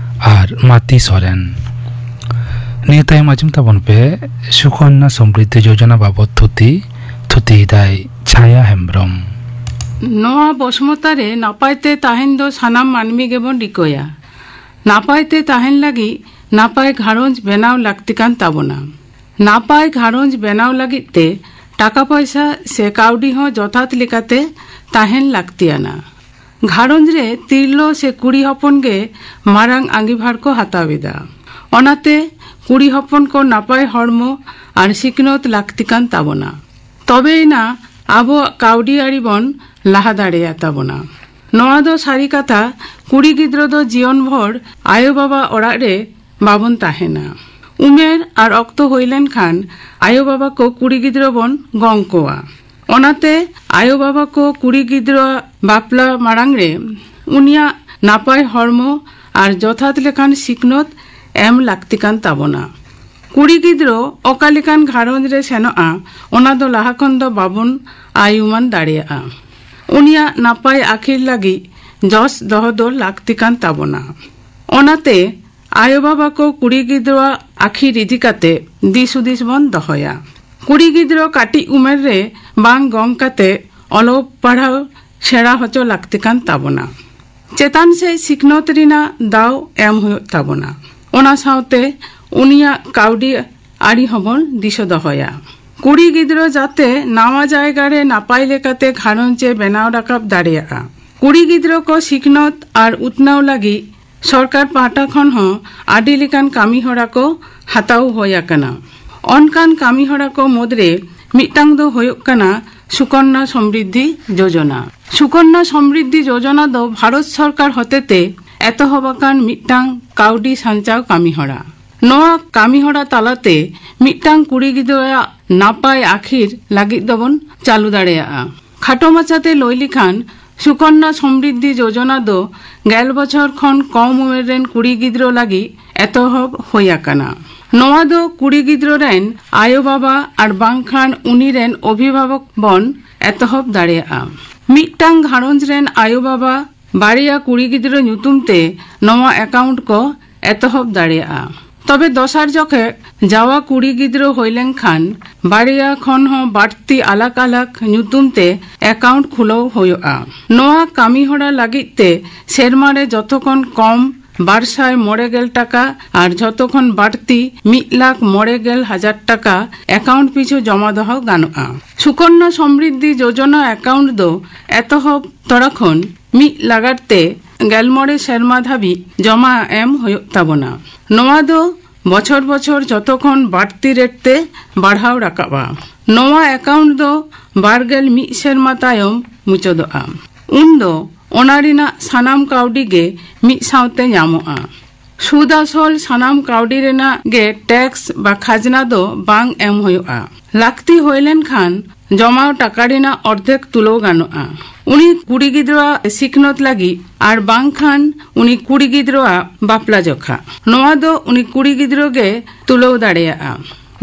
ᱟᱨ ᱢᱟᱛᱤ ᱥᱚᱨᱮᱱ᱾ ᱱᱤᱭᱟᱹ ᱛᱟᱭᱚᱢ ᱟᱸᱡᱚᱢ ᱛᱟᱵᱚᱱ ᱯᱮ ᱥᱩᱠᱚᱱᱱᱟ ᱥᱚᱢᱨᱤᱫᱷᱤ ᱡᱳᱡᱚᱱᱟ ᱵᱟᱵᱚᱫ ᱛᱷᱩᱛᱤ᱾ ᱛᱷᱩᱛᱤᱭᱮᱫᱟᱭ ᱪᱷᱟᱭᱟ ᱦᱮᱢᱵᱨᱚᱢ᱾ ᱱᱚᱣᱟ ᱵᱚᱥᱢᱚᱛᱟ ᱨᱮ ᱱᱟᱯᱟᱭ ᱛᱮ ᱛᱟᱦᱮᱱ ᱫᱚ ᱥᱟᱱᱟᱢ ᱢᱟᱹᱱᱢᱤ ᱜᱮᱵᱚᱱ ᱨᱤᱠᱟᱹᱭᱟ᱾ ᱱᱟᱯᱟᱭ ᱛᱮ ᱛᱟᱦᱮᱱ ᱞᱟᱹᱜᱤᱫ ᱱᱟᱯᱟᱭ ᱜᱷᱟᱨᱚᱸᱡᱽ ᱵᱮᱱᱟᱣ ᱞᱟᱹᱠᱛᱤ ᱠᱟᱱ ᱛᱟᱵᱚᱱᱟ᱾ ᱱᱟᱯᱟᱭ ᱜᱷᱟᱨᱚᱸᱡᱽ ᱵᱮᱱᱟᱣ ᱞᱟᱹᱜᱤᱫ ᱛᱮ ᱴᱟᱠᱟ ᱯᱚᱭᱥᱟ ᱥᱮ ᱠᱟᱹᱣᱰᱤ ᱦᱚᱸ ᱡᱚᱛᱷᱟᱛ ᱞᱮᱠᱟᱛᱮ ᱛᱟᱦᱮᱱ ᱞᱟᱹᱠᱛᱤᱭᱟᱱᱟ᱾ ᱜᱷᱟᱨᱚᱸᱡᱽ ᱨᱮ ᱛᱤᱨᱞᱟᱹ ᱥᱮ ᱠᱩᱲᱤ ᱦᱚᱯᱚᱱ ᱜᱮ ᱢᱟᱨᱟᱝ ᱟᱸᱜᱤᱵᱷᱟᱨ ᱠᱚ ᱦᱟᱛᱟᱣ ᱮᱫᱟ᱾ ᱚᱱᱟᱛᱮ ᱠᱩᱲᱤ ᱦᱚᱯᱚᱱ ᱠᱚ ᱱᱟᱯᱟᱭ ᱦᱚᱲᱢᱚ ᱟᱨ ᱥᱤᱠᱷᱱᱟᱹᱛ ᱞᱟᱹᱠᱛᱤ ᱠᱟᱱ ᱛᱟᱵᱚᱱᱟ᱾ ᱛᱚᱵᱮᱭᱮᱱᱟ ᱟᱵᱚᱣᱟᱜ ᱠᱟᱹᱣᱰᱤ ᱟᱹᱨᱤ ᱵᱚᱱ ᱞᱟᱦᱟ ᱫᱟᱲᱮᱭᱟᱜ ᱛᱟᱵᱚᱱᱟ᱾ ᱱᱚᱣᱟ ᱫᱚ ᱥᱟᱹᱨᱤ ᱠᱟᱛᱷᱟ, ᱠᱩᱲᱤ ᱜᱤᱫᱽᱨᱟᱹ ᱫᱚ ᱡᱤᱭᱚᱱ ᱵᱷᱳᱨ ᱟᱭᱳ ᱵᱟᱵᱟ ᱚᱲᱟᱜ ᱨᱮ ᱵᱟᱵᱚᱱ ᱛᱟᱦᱮᱱᱟ᱾ ᱩᱢᱮᱨ ᱟᱨ ᱚᱠᱛᱚ ᱦᱩᱭ ᱞᱮᱱᱠᱷᱟᱱ ᱟᱭᱳ ᱵᱟᱵᱟ ᱠᱚ ᱠᱩᱲᱤ ᱜᱤᱫᱽᱨᱟᱹ ᱵᱚᱱ ᱜᱚᱝ ᱠᱚᱣᱟ᱾ ᱚᱱᱟᱛᱮ ᱟᱭᱳ ᱵᱟᱵᱟ ᱠᱚ ᱠᱩᱲᱤ ᱜᱤᱫᱽᱨᱟᱹ ᱵᱟᱯᱞᱟ ᱢᱟᱲᱟᱝ ᱨᱮ ᱩᱱᱤᱭᱟᱜ ᱱᱟᱯᱟᱭ ᱦᱚᱲᱢᱚ ᱟᱨ ᱡᱚᱛᱷᱟᱛ ᱞᱮᱠᱟᱱ ᱥᱤᱠᱷᱱᱟᱹᱛ ᱮᱢ ᱞᱟᱹᱠᱛᱤ ᱠᱟᱱ ᱛᱟᱵᱚᱱᱟ᱾ ᱠᱩᱲᱤ ᱜᱤᱫᱽᱨᱟᱹ ᱚᱠᱟ ᱞᱮᱠᱟᱱ ᱜᱷᱟᱨᱚᱸᱡᱽ ᱨᱮ ᱥᱮᱱᱚᱜᱼᱟ, ᱚᱱᱟ ᱫᱚ ᱞᱟᱦᱟ ᱠᱷᱚᱱ ᱫᱚ ᱵᱟᱵᱚᱱ ᱟᱭᱩᱢᱟᱱ ᱫᱟᱲᱮᱭᱟᱜᱼᱟ᱾ ᱩᱱᱤᱭᱟᱜ ᱱᱟᱯᱟᱭ ᱟᱹᱠᱷᱤᱨ ᱞᱟᱹᱜᱤᱫ ᱡᱚᱥ ᱫᱚᱦᱚ ᱫᱚ ᱞᱟᱹᱠᱛᱤ ᱠᱟᱱ ᱛᱟᱵᱚᱱᱟ᱾ ᱚᱱᱟᱛᱮ ᱟᱭᱳ ᱵᱟᱵᱟ ᱠᱚ ᱠᱩᱲᱤ ᱜᱤᱫᱽᱨᱟᱹᱣᱟᱜ ᱟᱹᱠᱷᱤᱨ ᱤᱫᱤ ᱠᱟᱛᱮ ᱫᱤᱥ ᱦᱩᱫᱤᱥ ᱵᱚᱱ ᱫᱚᱦᱚᱭᱟ᱾ ᱠᱩᱲᱤ ᱜᱤᱫᱽᱨᱟᱹ ᱠᱟᱹᱴᱤᱡ ᱩᱢᱮᱨ ᱨᱮ ᱵᱟᱝ ᱜᱚᱝ ᱠᱟᱛᱮ ᱚᱞᱚᱜ ᱯᱟᱲᱦᱟᱣ ᱥᱮᱬᱟ ᱦᱚᱪᱚ ᱞᱟᱹᱠᱛᱤ ᱠᱟᱱ ᱛᱟᱵᱚᱱᱟ᱾ ᱪᱮᱛᱟᱱ ᱥᱮᱫ ᱥᱤᱠᱷᱱᱟᱹᱛ ᱨᱮᱱᱟᱜ ᱫᱟᱣ ᱮᱢ ᱦᱩᱭᱩᱜ ᱛᱟᱵᱚᱱᱟ᱾ ᱚᱱᱟ ᱥᱟᱶᱛᱮ ᱩᱱᱤᱭᱟᱜ ᱠᱟᱹᱣᱰᱤ ᱟᱹᱨᱤ ᱦᱚᱸᱵᱚᱱ ᱫᱤᱥᱟᱹ ᱫᱚᱦᱚᱭᱟ᱾ ᱠᱩᱲᱤ ᱜᱤᱫᱽᱨᱟᱹ ᱡᱟᱛᱮ ᱱᱟᱣᱟ ᱡᱟᱭᱜᱟ ᱨᱮ ᱱᱟᱯᱟᱭ ᱞᱮᱠᱟᱛᱮ ᱜᱷᱟᱨᱚᱸᱡᱽ ᱮ ᱵᱮᱱᱟᱣ ᱨᱟᱠᱟᱵ ᱫᱟᱲᱮᱭᱟᱜᱼᱟ᱾ ᱠᱩᱲᱤ ᱜᱤᱫᱽᱨᱟᱹ ᱠᱚ ᱥᱤᱠᱷᱱᱟᱹᱛ ᱟᱨ ᱩᱛᱱᱟᱹᱣ ᱞᱟᱹᱜᱤᱫ ᱥᱚᱨᱠᱟᱨ ᱯᱟᱦᱴᱟ ᱠᱷᱚᱱ ᱦᱚᱸ ᱟᱹᱰᱤ ᱞᱮᱠᱟᱱ ᱠᱟᱹᱢᱤ ᱦᱚᱨᱟ ᱠᱚ ᱦᱟᱛᱟᱣ ᱦᱩᱭ ᱟᱠᱟᱱᱟ᱾ ᱚᱱᱠᱟᱱ ᱠᱟᱹᱢᱤ ᱦᱚᱨᱟ ᱠᱚ ᱢᱩᱫᱽᱨᱮ ᱢᱤᱫᱴᱟᱝ ᱫᱚ ᱦᱩᱭᱩᱜ ᱠᱟᱱᱟ ᱥᱩᱠᱚᱱᱱᱟ ᱥᱚᱢᱨᱤᱫᱷᱤ ᱡᱳᱡᱚᱱᱟ᱾ ᱥᱩᱠᱚᱱᱱᱟ ᱥᱚᱢᱨᱤᱫᱷᱤ ᱡᱳᱡᱚᱱᱟ ᱫᱚ ᱵᱷᱟᱨᱚᱛ ᱥᱚᱨᱠᱟᱨ ᱦᱚᱛᱮᱛᱮ ᱮᱛᱚᱦᱚᱵ ᱟᱠᱟᱱ ᱢᱤᱫᱴᱟᱝ ᱠᱟᱹᱣᱰᱤ ᱥᱟᱧᱪᱟᱣ ᱠᱟᱹᱢᱤ ᱦᱚᱨᱟ᱾ ᱱᱚᱣᱟ ᱠᱟᱹᱢᱤ ᱦᱚᱨᱟ ᱛᱟᱞᱟᱛᱮ ᱢᱤᱫᱴᱟᱝ ᱠᱩᱲᱤ ᱜᱤᱫᱽᱨᱟᱹᱣᱟᱜ ᱱᱟᱯᱟᱭ ᱟᱹᱠᱷᱤᱨ ᱞᱟᱹᱜᱤᱫ ᱫᱚᱵᱚᱱ ᱪᱟᱹᱞᱩ ᱫᱟᱲᱮᱭᱟᱜᱼᱟ᱾ ᱠᱷᱟᱴᱚ ᱢᱟᱪᱷᱟᱛᱮ ᱞᱟᱹᱭ ᱞᱮᱠᱷᱟᱱ, ᱥᱩᱠᱚᱱᱱᱟ ᱥᱚᱢᱨᱤᱫᱷᱤ ᱡᱳᱡᱚᱱᱟ ᱫᱚ ᱜᱮᱞ ᱵᱚᱪᱷᱚᱨ ᱠᱷᱚᱱ ᱠᱚᱢ ᱩᱢᱮᱨ ᱨᱮᱱ ᱠᱩᱲᱤ ᱜᱤᱫᱽᱨᱟᱹ ᱞᱟᱹᱜᱤᱫ ᱮᱛᱚᱦᱚᱵ ᱦᱩᱭ ᱟᱠᱟᱱᱟ᱾ ᱱᱚᱣᱟ ᱫᱚ ᱠᱩᱲᱤ ᱜᱤᱫᱽᱨᱟᱹ ᱨᱮᱱ ᱟᱭᱳᱼᱵᱟᱵᱟ ᱟᱨ ᱵᱟᱝᱠᱷᱟᱱ ᱩᱱᱤ ᱨᱮᱱ ᱚᱵᱷᱤᱵᱷᱟᱵᱚᱠ ᱵᱚᱱ ᱮᱛᱚᱦᱚᱵ ᱫᱟᱲᱮᱭᱟᱜᱼᱟ᱾ ᱢᱤᱫᱴᱟᱝ ᱜᱷᱟᱨᱚᱸᱡᱽ ᱨᱮᱱ ᱟᱭᱳᱼᱵᱟᱵᱟ ᱵᱟᱨᱭᱟ ᱠᱩᱲᱤ ᱜᱤᱫᱽᱨᱟᱹ ᱧᱩᱛᱩᱢ ᱛᱮ ᱱᱚᱣᱟ ᱮᱠᱟᱣᱩᱱᱴ ᱠᱚ ᱮᱛᱚᱦᱚᱵ ᱫᱟᱲᱮᱭᱟᱜᱼᱟ᱾ ᱛᱚᱵᱮ ᱫᱚᱥᱟᱨ ᱡᱚᱠᱷᱮᱡ ᱡᱟᱣᱟ ᱠᱩᱲᱤ ᱜᱤᱫᱽᱨᱟᱹ ᱦᱩᱭ ᱞᱮᱱᱠᱷᱟᱱ ᱵᱟᱨᱭᱟ ᱠᱷᱚᱱ ᱦᱚᱸ ᱵᱟᱹᱲᱛᱤ ᱟᱞᱟᱜᱽ ᱟᱞᱟᱜᱽ ᱧᱩᱛᱩᱢ ᱛᱮ ᱮᱠᱟᱣᱩᱱᱴ ᱠᱷᱩᱞᱟᱹᱣ ᱦᱩᱭᱩᱜᱼᱟ᱾ ᱱᱚᱣᱟ ᱠᱟᱹᱢᱤ ᱦᱚᱨᱟ ᱞᱟᱹᱜᱤᱫ ᱛᱮ ᱥᱮᱨᱢᱟ ᱨᱮ ᱡᱚᱛᱚ ᱠᱷᱚᱱ ᱠᱚᱢ ᱵᱟᱨ ᱥᱟᱭ ᱢᱚᱬᱮ ᱜᱮᱞ ᱴᱟᱠᱟ ᱟᱨ ᱡᱚᱛᱚ ᱠᱷᱚᱱ ᱵᱟᱹᱲᱛᱤ ᱢᱤᱫ ᱞᱟᱠᱷ ᱢᱚᱬᱮ ᱜᱮᱞ ᱦᱟᱡᱟᱨ ᱴᱟᱠᱟ ᱮᱠᱟᱣᱩᱱᱴ ᱯᱤᱪᱷᱩ ᱡᱚᱢᱟ ᱫᱚᱦᱚ ᱜᱟᱱᱚᱜᱼᱟ᱾ ᱥᱩᱠᱚᱱᱱᱟ ᱥᱚᱢᱨᱤᱫᱷᱤ ᱡᱳᱡᱚᱱᱟ ᱮᱠᱟᱣᱩᱱᱴ ᱫᱚ ᱮᱛᱚᱦᱚᱵ ᱛᱚᱨᱟ ᱠᱷᱚᱱ ᱢᱤᱫ ᱞᱟᱜᱟᱨ ᱛᱮ ᱜᱮᱞ ᱢᱚᱬᱮ ᱥᱮᱨᱢᱟ ᱫᱷᱟᱹᱵᱤᱡ ᱡᱚᱢᱟ ᱮᱢ ᱦᱩᱭᱩᱜ ᱛᱟᱵᱚᱱᱟ᱾ ᱱᱚᱣᱟ ᱫᱚ ᱵᱚᱪᱷᱚᱨ ᱵᱚᱪᱷᱚᱨ ᱡᱚᱛᱚ ᱠᱷᱚᱱ ᱵᱟᱹᱲᱛᱤ ᱨᱮᱴ ᱛᱮ ᱵᱟᱲᱦᱟᱣ ᱨᱟᱠᱟᱵᱼᱟ᱾ ᱱᱚᱣᱟ ᱮᱠᱟᱣᱩᱱᱴ ᱫᱚ ᱵᱟᱨ ᱜᱮᱞ ᱢᱤᱫ ᱥᱮᱨᱢᱟ ᱛᱟᱭᱚᱢ ᱢᱩᱪᱟᱹᱫᱚᱜᱼᱟ᱾ ᱩᱱᱫᱚ ᱚᱱᱟ ᱨᱮᱱᱟᱜ ᱥᱟᱱᱟᱢ ᱠᱟᱹᱣᱰᱤ ᱜᱮ ᱢᱤᱫ ᱥᱟᱶᱛᱮ ᱧᱟᱢᱚᱜᱼᱟ᱾ ᱥᱩᱫ ᱟᱥᱚᱞ ᱥᱟᱱᱟᱢ ᱠᱟᱹᱣᱰᱤ ᱨᱮᱱᱟᱜ ᱜᱮ ᱴᱮᱠᱥ ᱵᱟ ᱠᱷᱟᱡᱽᱱᱟ ᱫᱚ ᱵᱟᱝ ᱮᱢ ᱦᱩᱭᱩᱜᱼᱟ᱾ ᱞᱟᱹᱠᱛᱤ ᱦᱩᱭ ᱞᱮᱱᱠᱷᱟᱱ ᱡᱚᱢᱟᱣ ᱴᱟᱠᱟ ᱨᱮᱱᱟᱜ ᱚᱨᱫᱷᱮᱠ ᱛᱩᱞᱟᱹᱣ ᱜᱟᱱᱚᱜᱼᱟ᱾ ᱩᱱᱤ ᱠᱩᱲᱤ ᱜᱤᱫᱽᱨᱟᱹᱣᱟᱜ ᱥᱤᱠᱷᱱᱟᱹᱛ ᱞᱟᱹᱜᱤᱫ ᱟᱨ ᱵᱟᱝᱠᱷᱟᱱ ᱩᱱᱤ ᱠᱩᱲᱤ ᱜᱤᱫᱽᱨᱟᱹᱣᱟᱜ ᱵᱟᱯᱞᱟ ᱡᱚᱠᱷᱟ᱾ ᱱᱚᱣᱟ ᱫᱚ ᱩᱱᱤ ᱠᱩᱲᱤ ᱜᱤᱫᱽᱨᱟᱹ ᱜᱮ ᱛᱩᱞᱟᱹᱣ ᱫᱟᱲᱮᱭᱟᱜᱼᱟ᱾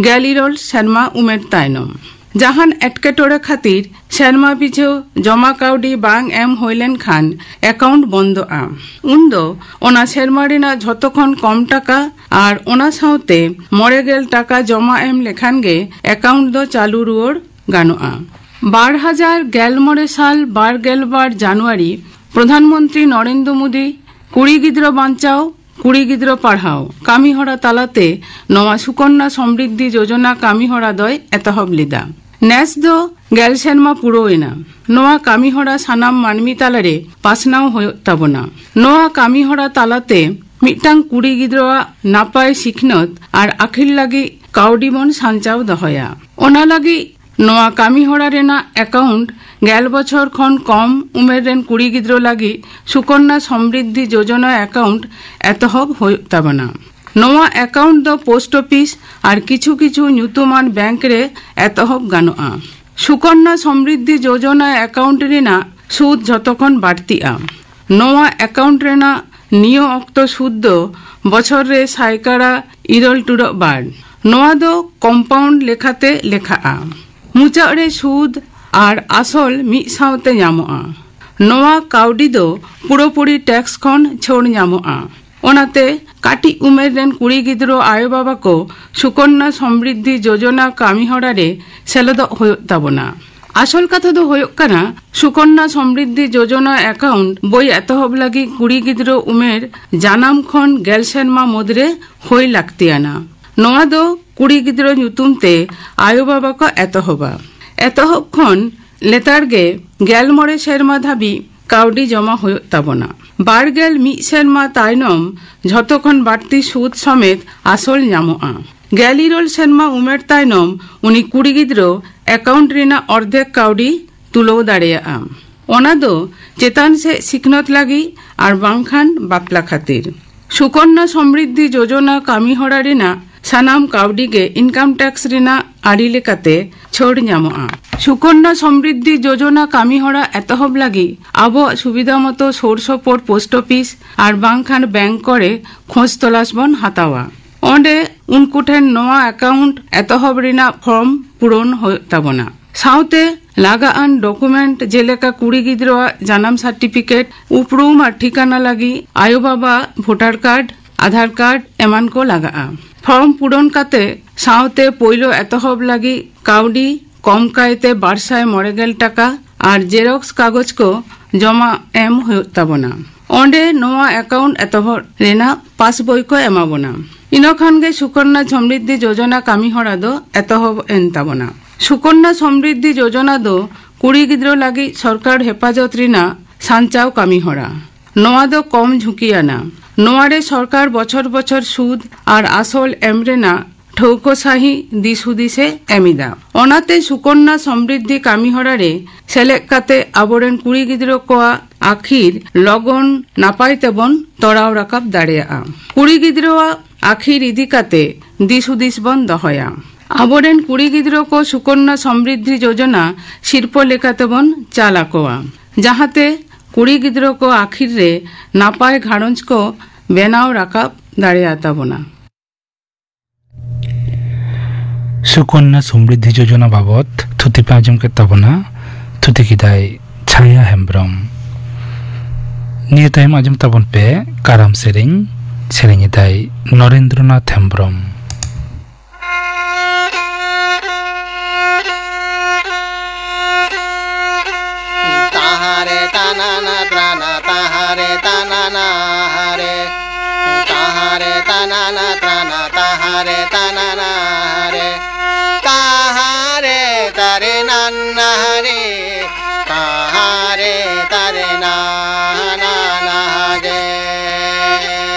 ᱜᱮᱞ ᱤᱨᱟᱹᱞ ᱥᱮᱨᱢᱟ ᱩᱢᱮᱨ ᱛᱟᱭᱱᱚᱢ᱾ ᱡᱟᱦᱟᱱ ᱮᱴᱠᱮᱴᱚᱬᱮ ᱠᱷᱟᱹᱛᱤᱨ ᱥᱮᱨᱢᱟ ᱯᱤᱪᱷᱩ ᱡᱚᱢᱟ ᱠᱟᱹᱣᱰᱤ ᱵᱟᱝ ᱮᱢ ᱦᱩᱭ ᱞᱮᱱᱠᱷᱟᱱ ᱮᱠᱟᱣᱩᱱᱴ ᱵᱚᱱᱫᱚᱜᱼᱟ᱾ ᱩᱱᱫᱚ ᱚᱱᱟ ᱥᱮᱨᱢᱟ ᱨᱮᱱᱟᱜ ᱡᱷᱚᱛᱚ ᱠᱷᱚᱱ ᱠᱚᱢ ᱴᱟᱠᱟ ᱟᱨ ᱚᱱᱟ ᱥᱟᱶᱛᱮ ᱢᱚᱬᱮ ᱜᱮᱞ ᱴᱟᱠᱟ ᱡᱚᱢᱟ ᱮᱢ ᱞᱮᱠᱷᱟᱱ ᱜᱮ ᱮᱠᱟᱣᱩᱱᱴ ᱫᱚ ᱪᱟᱹᱞᱩ ᱨᱩᱣᱟᱹᱲ ᱜᱟᱱᱚᱜᱼᱟ᱾ ᱵᱟᱨ ᱦᱟᱡᱟᱨ ᱜᱮᱞ ᱢᱚᱬᱮ ᱥᱟᱞ ᱵᱟᱨ ᱜᱮᱞ ᱵᱟᱨ ᱡᱟᱱᱩᱣᱟᱨᱤ ᱯᱨᱚᱫᱷᱟᱱ ᱢᱚᱱᱛᱨᱤ ᱱᱚᱨᱮᱱᱫᱨᱚ ᱢᱳᱫᱤ ᱠᱩᱲᱤ ᱜᱤᱫᱽᱨᱟᱹ ᱵᱟᱧᱪᱟᱣ, ᱠᱩᱲᱤ ᱜᱤᱫᱽᱨᱟᱹ ᱯᱟᱲᱦᱟᱣ ᱠᱟᱹᱢᱤ ᱦᱚᱨᱟ ᱛᱟᱞᱟᱛᱮ ᱱᱚᱣᱟ ᱥᱩᱠᱚᱱᱱᱟ ᱥᱚᱢᱨᱤᱫᱷᱤ ᱡᱳᱡᱚᱱᱟ ᱠᱟᱹᱢᱤ ᱦᱚᱨᱟ ᱫᱚᱭ ᱮᱛᱚᱦᱚᱵ ᱞᱮᱫᱟ᱾ ᱱᱮᱥ ᱫᱚ ᱜᱮᱞ ᱥᱮᱨᱢᱟ ᱯᱩᱨᱟᱹᱣ ᱮᱱᱟ᱾ ᱱᱚᱣᱟ ᱠᱟᱹᱢᱤ ᱦᱚᱨᱟ ᱥᱟᱱᱟᱢ ᱢᱟᱹᱱᱢᱤ ᱛᱟᱞᱟᱨᱮ ᱯᱟᱥᱱᱟᱣ ᱦᱩᱭᱩᱜ ᱛᱟᱵᱚᱱᱟ᱾ ᱱᱚᱣᱟ ᱠᱟᱹᱢᱤ ᱦᱚᱨᱟ ᱛᱟᱞᱟᱛᱮ ᱢᱤᱫᱴᱟᱝ ᱠᱩᱲᱤ ᱜᱤᱫᱽᱨᱟᱹᱣᱟᱜ ᱱᱟᱯᱟᱭ ᱥᱤᱠᱷᱱᱟᱹᱛ ᱟᱨ ᱟᱹᱠᱷᱤᱞ ᱞᱟᱹᱜᱤᱫ ᱠᱟᱹᱣᱰᱤ ᱵᱚᱱ ᱥᱟᱧᱪᱟᱣ ᱫᱚᱦᱚᱭᱟ᱾ ᱚᱱᱟ ᱞᱟᱹᱜᱤᱫ ᱱᱚᱣᱟ ᱠᱟᱹᱢᱤ ᱦᱚᱨᱟ ᱨᱮᱱᱟᱜ ᱮᱠᱟᱣᱩᱱᱴ ᱜᱮᱞ ᱵᱚᱪᱷᱚᱨ ᱠᱷᱚᱱ ᱠᱚᱢ ᱩᱢᱮᱨ ᱨᱮᱱ ᱠᱩᱲᱤ ᱜᱤᱫᱽᱨᱟᱹ ᱞᱟᱹᱜᱤᱫ ᱥᱩᱠᱚᱱᱱᱟ ᱥᱚᱢᱨᱤᱫᱷᱤ ᱡᱳᱡᱚᱱᱟ ᱮᱠᱟᱣᱩᱱᱴ ᱮᱛᱚᱦᱚᱵ ᱦᱩᱭᱩᱜ ᱛᱟᱵᱚᱱᱟ᱾ ᱱᱚᱣᱟ ᱮᱠᱟᱣᱩᱱᱴ ᱫᱚ ᱯᱳᱥᱴ ᱚᱯᱷᱤᱥ ᱟᱨ ᱠᱤᱪᱷᱩ ᱠᱤᱪᱷᱩ ᱧᱩᱛᱩᱢᱟᱱ ᱵᱮᱝᱠ ᱨᱮ ᱮᱛᱚᱦᱚᱵ ᱜᱟᱱᱚᱜᱼᱟ᱾ ᱥᱩᱠᱚᱱᱱᱟ ᱥᱚᱢᱨᱤᱫᱷᱤ ᱡᱳᱡᱚᱱᱟ ᱮᱠᱟᱣᱩᱱᱴ ᱨᱮᱱᱟᱜ ᱥᱩᱫ ᱡᱷᱚᱛᱚ ᱠᱷᱚᱱ ᱵᱟᱹᱲᱛᱤᱜᱼᱟ᱾ ᱱᱚᱣᱟ ᱮᱠᱟᱣᱩᱱᱴ ᱨᱮᱱᱟᱜ ᱱᱤᱭᱟᱹ ᱚᱠᱛᱚ ᱥᱩᱫ ᱫᱚ ᱵᱚᱪᱷᱚᱨ ᱨᱮ ᱥᱟᱭᱠᱟᱲᱟ ᱤᱨᱟᱹᱞ ᱴᱩᱰᱟᱹᱜ ᱵᱟᱨ᱾ ᱱᱚᱣᱟ ᱫᱚ ᱠᱚᱢᱯᱟᱣᱩᱱᱰ ᱞᱮᱠᱟᱛᱮ ᱞᱮᱠᱷᱟᱜᱼᱟ᱾ ᱢᱩᱪᱟᱹᱫ ᱨᱮ ᱥᱩᱫ ᱟᱨ ᱟᱥᱚᱞ ᱢᱤᱫ ᱥᱟᱶᱛᱮ ᱧᱟᱢᱚᱜᱼᱟ᱾ ᱱᱚᱣᱟ ᱠᱟᱹᱣᱰᱤ ᱫᱚ ᱯᱩᱨᱟᱹᱯᱩᱨᱤ ᱴᱮᱠᱥ ᱠᱷᱚᱱ ᱪᱷᱟᱹᱲ ᱧᱟᱢᱚᱜᱼᱟ᱾ ᱚᱱᱟᱛᱮ ᱠᱟᱹᱴᱤᱡ ᱩᱢᱮᱨ ᱨᱮᱱ ᱠᱩᱲᱤ ᱜᱤᱫᱽᱨᱟᱹ ᱟᱭᱳ ᱵᱟᱵᱟ ᱠᱚ ᱥᱩᱠᱚᱱᱱᱟ ᱥᱚᱢᱨᱤᱫᱷᱤ ᱡᱳᱡᱚᱱᱟ ᱠᱟᱹᱢᱤ ᱦᱚᱨᱟ ᱨᱮ ᱥᱮᱞᱮᱫᱚᱜ ᱦᱩᱭᱩᱜ ᱛᱟᱵᱚᱱᱟ᱾ ᱟᱥᱚᱞ ᱠᱟᱛᱷᱟ ᱫᱚ ᱦᱩᱭᱩᱜ ᱠᱟᱱᱟ, ᱥᱩᱠᱚᱱᱱᱟ ᱥᱚᱢᱨᱤᱫᱷᱤ ᱡᱳᱡᱚᱱᱟ ᱮᱠᱟᱣᱩᱱᱴ ᱵᱳᱭ ᱮᱛᱚᱦᱚᱵ ᱞᱟᱹᱜᱤᱫ ᱠᱩᱲᱤ ᱜᱤᱫᱽᱨᱟᱹ ᱩᱢᱮᱨ ᱡᱟᱱᱟᱢ ᱠᱷᱚᱱ ᱜᱮᱞ ᱥᱮᱨᱢᱟ ᱢᱩᱫᱽᱨᱮ ᱦᱩᱭ ᱞᱟᱹᱠᱛᱤᱭᱟᱱᱟ᱾ ᱱᱚᱣᱟ ᱫᱚ ᱠᱩᱲᱤ ᱜᱤᱫᱽᱨᱟᱹ ᱧᱩᱛᱩᱢ ᱛᱮ ᱟᱭᱳ ᱵᱟᱵᱟ ᱠᱚ ᱮᱛᱚᱦᱚᱵᱟ᱾ ᱮᱛᱚᱦᱚᱵ ᱠᱷᱚᱱ ᱞᱮᱛᱟᱲ ᱜᱮ ᱜᱮᱞ ᱢᱚᱬᱮ ᱥᱮᱨᱢᱟ ᱫᱷᱟᱹᱵᱤᱡ ᱠᱟᱹᱣᱰᱤ ᱡᱚᱢᱟ ᱦᱩᱭᱩᱜ ᱛᱟᱵᱚᱱᱟ᱾ ᱵᱟᱨ ᱜᱮᱞ ᱢᱤᱫ ᱥᱮᱨᱢᱟ ᱛᱟᱭᱱᱚᱢ ᱡᱷᱚᱛᱚ ᱠᱷᱚᱱ ᱵᱟᱹᱲᱛᱤ ᱥᱩᱫ ᱥᱚᱢᱮᱛ ᱟᱥᱚᱞ ᱧᱟᱢᱚᱜᱼᱟ᱾ ᱜᱮᱞ ᱤᱨᱟᱹᱞ ᱥᱮᱨᱢᱟ ᱩᱢᱮᱨ ᱛᱟᱭᱱᱚᱢ ᱩᱱᱤ ᱠᱩᱲᱤ ᱜᱤᱫᱽᱨᱟᱹ ᱮᱠᱟᱣᱩᱱᱴ ᱨᱮᱱᱟᱜ ᱚᱨᱫᱷᱮᱠ ᱠᱟᱹᱣᱰᱤ ᱛᱩᱞᱟᱹᱣ ᱫᱟᱲᱮᱭᱟᱜᱼᱟ᱾ ᱚᱱᱟ ᱫᱚ ᱪᱮᱛᱟᱱ ᱥᱮᱫ ᱥᱤᱠᱷᱱᱟᱹᱛ ᱞᱟᱹᱜᱤᱫ ᱟᱨ ᱵᱟᱝᱠᱷᱟᱱ ᱵᱟᱯᱞᱟ ᱠᱷᱟᱹᱛᱤᱨ᱾ ᱥᱩᱠᱚᱱᱱᱟ ᱥᱚᱢᱨᱤᱫᱷᱤ ᱡᱳᱡᱚᱱᱟ ᱠᱟᱹᱢᱤ ᱦᱚᱨᱟ ᱨᱮᱱᱟᱜ ᱥᱟᱱᱟᱢ ᱠᱟᱹᱣᱰᱤ ᱜᱮ ᱤᱱᱠᱟᱢ ᱴᱮᱠᱥ ᱨᱮᱱᱟᱜ ᱟᱹᱨᱤ ᱞᱮᱠᱟᱛᱮ ᱪᱷᱟᱹᱲ ᱧᱟᱢᱚᱜᱼᱟ᱾ ᱥᱩᱠᱚᱱᱱᱟ ᱥᱚᱢᱨᱤᱫᱷᱤ ᱡᱳᱡᱚᱱᱟ ᱠᱟᱹᱢᱤ ᱦᱚᱨᱟ ᱮᱛᱚᱦᱚᱵ ᱞᱟᱹᱜᱤᱫ ᱟᱵᱚᱣᱟᱜ ᱥᱩᱵᱤᱫᱷᱟ ᱢᱚᱛᱚ ᱥᱩᱨ ᱥᱩᱯᱩᱨ ᱯᱳᱥᱴ ᱚᱯᱷᱤᱥ ᱟᱨ ᱵᱟᱝᱠᱷᱟᱱ ᱵᱮᱝᱠ ᱠᱚᱨᱮ ᱠᱷᱚᱡᱽ ᱛᱚᱞᱟᱥ ᱵᱚᱱ ᱦᱟᱛᱟᱣᱟ᱾ ᱚᱸᱰᱮ ᱩᱱᱠᱩ ᱴᱷᱮᱱ ᱱᱚᱣᱟ ᱮᱠᱟᱣᱩᱱᱴ ᱮᱛᱚᱦᱚᱵ ᱨᱮᱱᱟᱜ ᱯᱷᱚᱨᱢ ᱯᱩᱨᱚᱱ ᱦᱩᱭᱩᱜ ᱛᱟᱵᱚᱱᱟ᱾ ᱥᱟᱶᱛᱮ ᱞᱟᱜᱟᱜ ᱟᱱ ᱰᱚᱠᱩᱢᱮᱱᱴ ᱡᱮᱞᱮᱠᱟ ᱠᱩᱲᱤ ᱜᱤᱫᱽᱨᱟᱹᱣᱟᱜ ᱡᱟᱱᱟᱢ ᱥᱟᱨᱴᱤᱯᱷᱤᱠᱮᱴ, ᱩᱯᱨᱩᱢ ᱟᱨ ᱴᱷᱤᱠᱟᱹᱱᱟ ᱞᱟᱹᱜᱤᱫ ᱟᱭᱳ ᱵᱟᱵᱟ ᱵᱷᱳᱴᱟᱨ ᱠᱟᱨᱰ, ᱟᱫᱷᱟᱨ ᱠᱟᱨᱰ ᱮᱢᱟᱱ ᱠᱚ ᱞᱟᱜᱟᱜᱼᱟ᱾ ᱯᱷᱚᱨᱢ ᱯᱩᱨᱚᱱ ᱠᱟᱛᱮ ᱥᱟᱶᱛᱮ ᱯᱳᱭᱞᱳ ᱮᱛᱚᱦᱚᱵ ᱞᱟᱹᱜᱤᱫ ᱠᱟᱹᱣᱰᱤ ᱠᱚᱢ ᱠᱟᱭᱛᱮ ᱵᱟᱨ ᱥᱟᱭ ᱢᱚᱬᱮ ᱜᱮᱞ ᱴᱟᱠᱟ ᱟᱨ ᱡᱮᱨᱚᱠᱥ ᱠᱟᱜᱚᱡᱽ ᱠᱚ ᱡᱚᱢᱟ ᱮᱢ ᱦᱩᱭᱩᱜ ᱛᱟᱵᱚᱱᱟ᱾ ᱚᱸᱰᱮ ᱱᱚᱣᱟ ᱮᱠᱟᱣᱩᱱᱴ ᱮᱛᱚᱦᱚᱵ ᱨᱮᱱᱟᱜ ᱯᱟᱥᱵᱳᱭ ᱠᱚ ᱮᱢᱟ ᱵᱚᱱᱟ᱾ ᱤᱱᱟᱹ ᱠᱷᱟᱱ ᱜᱮ ᱥᱩᱠᱚᱱᱱᱟ ᱥᱚᱢᱨᱤᱫᱷᱤ ᱡᱳᱡᱚᱱᱟ ᱠᱟᱹᱢᱤ ᱦᱚᱨᱟ ᱫᱚ ᱮᱛᱚᱦᱚᱵ ᱮᱱ ᱛᱟᱵᱚᱱᱟ᱾ ᱥᱩᱠᱚᱱᱱᱟ ᱥᱚᱢᱨᱤᱫᱷᱤ ᱡᱳᱡᱚᱱᱟ ᱫᱚ ᱠᱩᱲᱤ ᱜᱤᱫᱽᱨᱟᱹ ᱞᱟᱹᱜᱤᱫ ᱥᱚᱨᱠᱟᱨ ᱦᱮᱯᱟᱡᱚᱛ ᱨᱮᱱᱟᱜ ᱥᱟᱧᱪᱟᱣ ᱠᱟᱹᱢᱤ ᱦᱚᱨᱟ᱾ ᱱᱚᱣᱟ ᱫᱚ ᱠᱚᱢ ᱡᱷᱩᱸᱠᱤᱭᱟᱱᱟ᱾ ᱱᱚᱣᱟ ᱨᱮ ᱥᱚᱨᱠᱟᱨ ᱵᱚᱪᱷᱚᱨ ᱵᱚᱪᱷᱚᱨ ᱥᱩᱫ ᱟᱨ ᱟᱥᱚᱞ ᱮᱢ ᱨᱮᱱᱟᱜ ᱴᱷᱟᱹᱣᱠᱟᱹ ᱥᱟᱹᱦᱤ ᱫᱤᱥ ᱦᱩᱫᱤᱥ ᱮ ᱮᱢ ᱮᱫᱟ᱾ ᱚᱱᱟᱛᱮ ᱥᱩᱠᱚᱱᱱᱟ ᱥᱚᱢᱨᱤᱫᱷᱤ ᱠᱟᱹᱢᱤ ᱦᱚᱨᱟ ᱨᱮ ᱥᱮᱞᱮᱫ ᱠᱟᱛᱮ ᱟᱵᱚᱨᱮᱱ ᱠᱩᱲᱤ ᱜᱤᱫᱽᱨᱟᱹ ᱠᱚᱣᱟᱜ ᱟᱹᱠᱷᱤᱨ ᱞᱚᱜᱚᱱ ᱱᱟᱯᱟᱭ ᱛᱮᱵᱚᱱ ᱛᱚᱨᱟᱣ ᱨᱟᱠᱟᱵ ᱫᱟᱲᱮᱭᱟᱜᱼᱟ᱾ ᱠᱩᱲᱤ ᱜᱤᱫᱽᱨᱟᱹᱣᱟᱜ ᱟᱹᱠᱷᱤᱨ ᱤᱫᱤ ᱠᱟᱛᱮ ᱫᱤᱥ ᱦᱩᱫᱤᱥ ᱵᱚᱱ ᱫᱚᱦᱚᱭᱟ᱾ ᱟᱵᱚᱨᱮᱱ ᱠᱩᱲᱤ ᱜᱤᱫᱽᱨᱟᱹ ᱠᱚ ᱥᱩᱠᱚᱱᱱᱟ ᱥᱚᱢᱨᱤᱫᱷᱤ ᱡᱳᱡᱚᱱᱟ ᱥᱤᱨᱯᱟᱹ ᱞᱮᱠᱟᱛᱮ ᱵᱚᱱ ᱪᱟᱞ ᱟᱠᱚᱣᱟ᱾ ᱡᱟᱦᱟᱸᱛᱮ ᱠᱩᱲᱤ ᱜᱤᱫᱽᱨᱟᱹ ᱠᱚ ᱟᱹᱠᱷᱤᱨ ᱨᱮ ᱱᱟᱯᱟᱭ ᱜᱷᱟᱨᱚᱸᱡᱽ ᱠᱚ ᱵᱮᱱᱟᱣ ᱨᱟᱠᱟᱵ ᱫᱟᱲᱮᱭᱟᱛᱟ ᱵᱚᱱᱟ᱾ ᱥᱩᱠᱚᱱᱱᱟ ᱥᱚᱢᱨᱤᱫᱷᱤ ᱡᱳᱡᱚᱱᱟ ᱵᱟᱵᱚᱛ ᱛᱷᱩᱛᱤ ᱯᱮ ᱟᱸᱡᱚᱢ ᱠᱮᱫ ᱛᱟᱵᱚᱱᱟ᱾ ᱛᱷᱩᱛᱤ ᱠᱮᱫᱟᱭ ᱪᱷᱟᱭᱟ ᱦᱮᱢᱵᱽᱨᱚᱢ᱾ ᱱᱤᱭᱟᱹ ᱛᱟᱭᱚᱢ ᱟᱸᱡᱚᱢ ᱛᱟᱵᱚᱱ ᱯᱮ ᱠᱟᱨᱟᱢ ᱥᱮᱨᱮᱧ, ᱥᱮᱨᱮᱧ ᱮᱫᱟᱭ ᱱᱚᱨᱮᱱᱫᱨᱚᱱᱟᱛᱷ Hembrom. Tahare tanana trana, tahare tanana hare. Tahare tanana trana, tahare tanana hare. Tahare tare nana hare. Tahare tare nana hare.